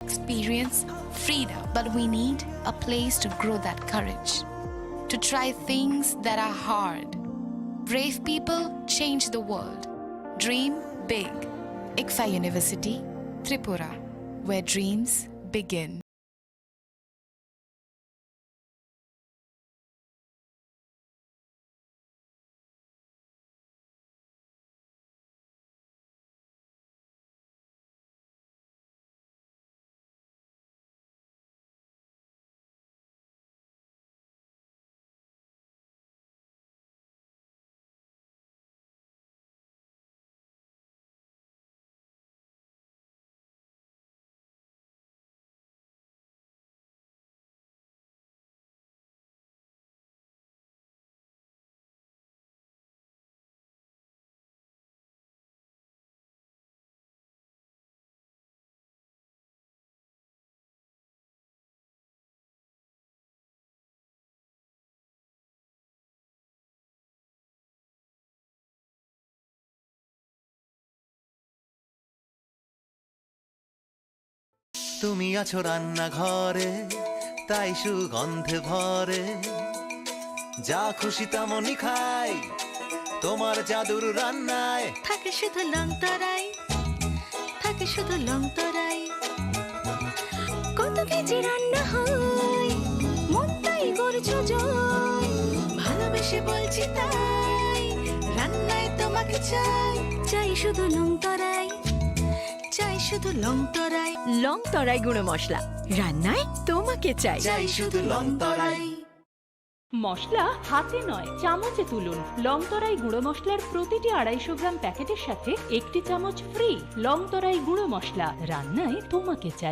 Experience freedom, but we need a place to grow that courage, to try things that are hard. Brave people change the world. Dream big. ICFAI University, Tripura, where dreams begin. তুমি আছো রান্নাঘরে, তাই সুগন্ধে ভরে। যা খুশি তেমনই খাই, তোমার জাদুর রান্নায়। থাকে শুধু লংতরাই, থাকে শুধু লংতরাই। কত কেজি রান্না হয়, মনটাই করছো জয়। ভালোবেসে বলছি তাই, রান্নায় তোমাকে চাই। চাই শুধু লংতরাই, চাই শুধু লংতরাই। লংতরাই গুঁড়ো মশলা, রান্নায় তোমাকে চাই। চাই শুধু লংতরাই। মশলা হাতে নয়, চামচে তুলুন। লংতরাই গুঁড়ো মশলার প্রতিটি আড়াইশো গ্রাম প্যাকেটের সাথে একটি চামচ ফ্রি। লংতরাই গুঁড়ো মশলা, রান্নায় তোমাকে চাই।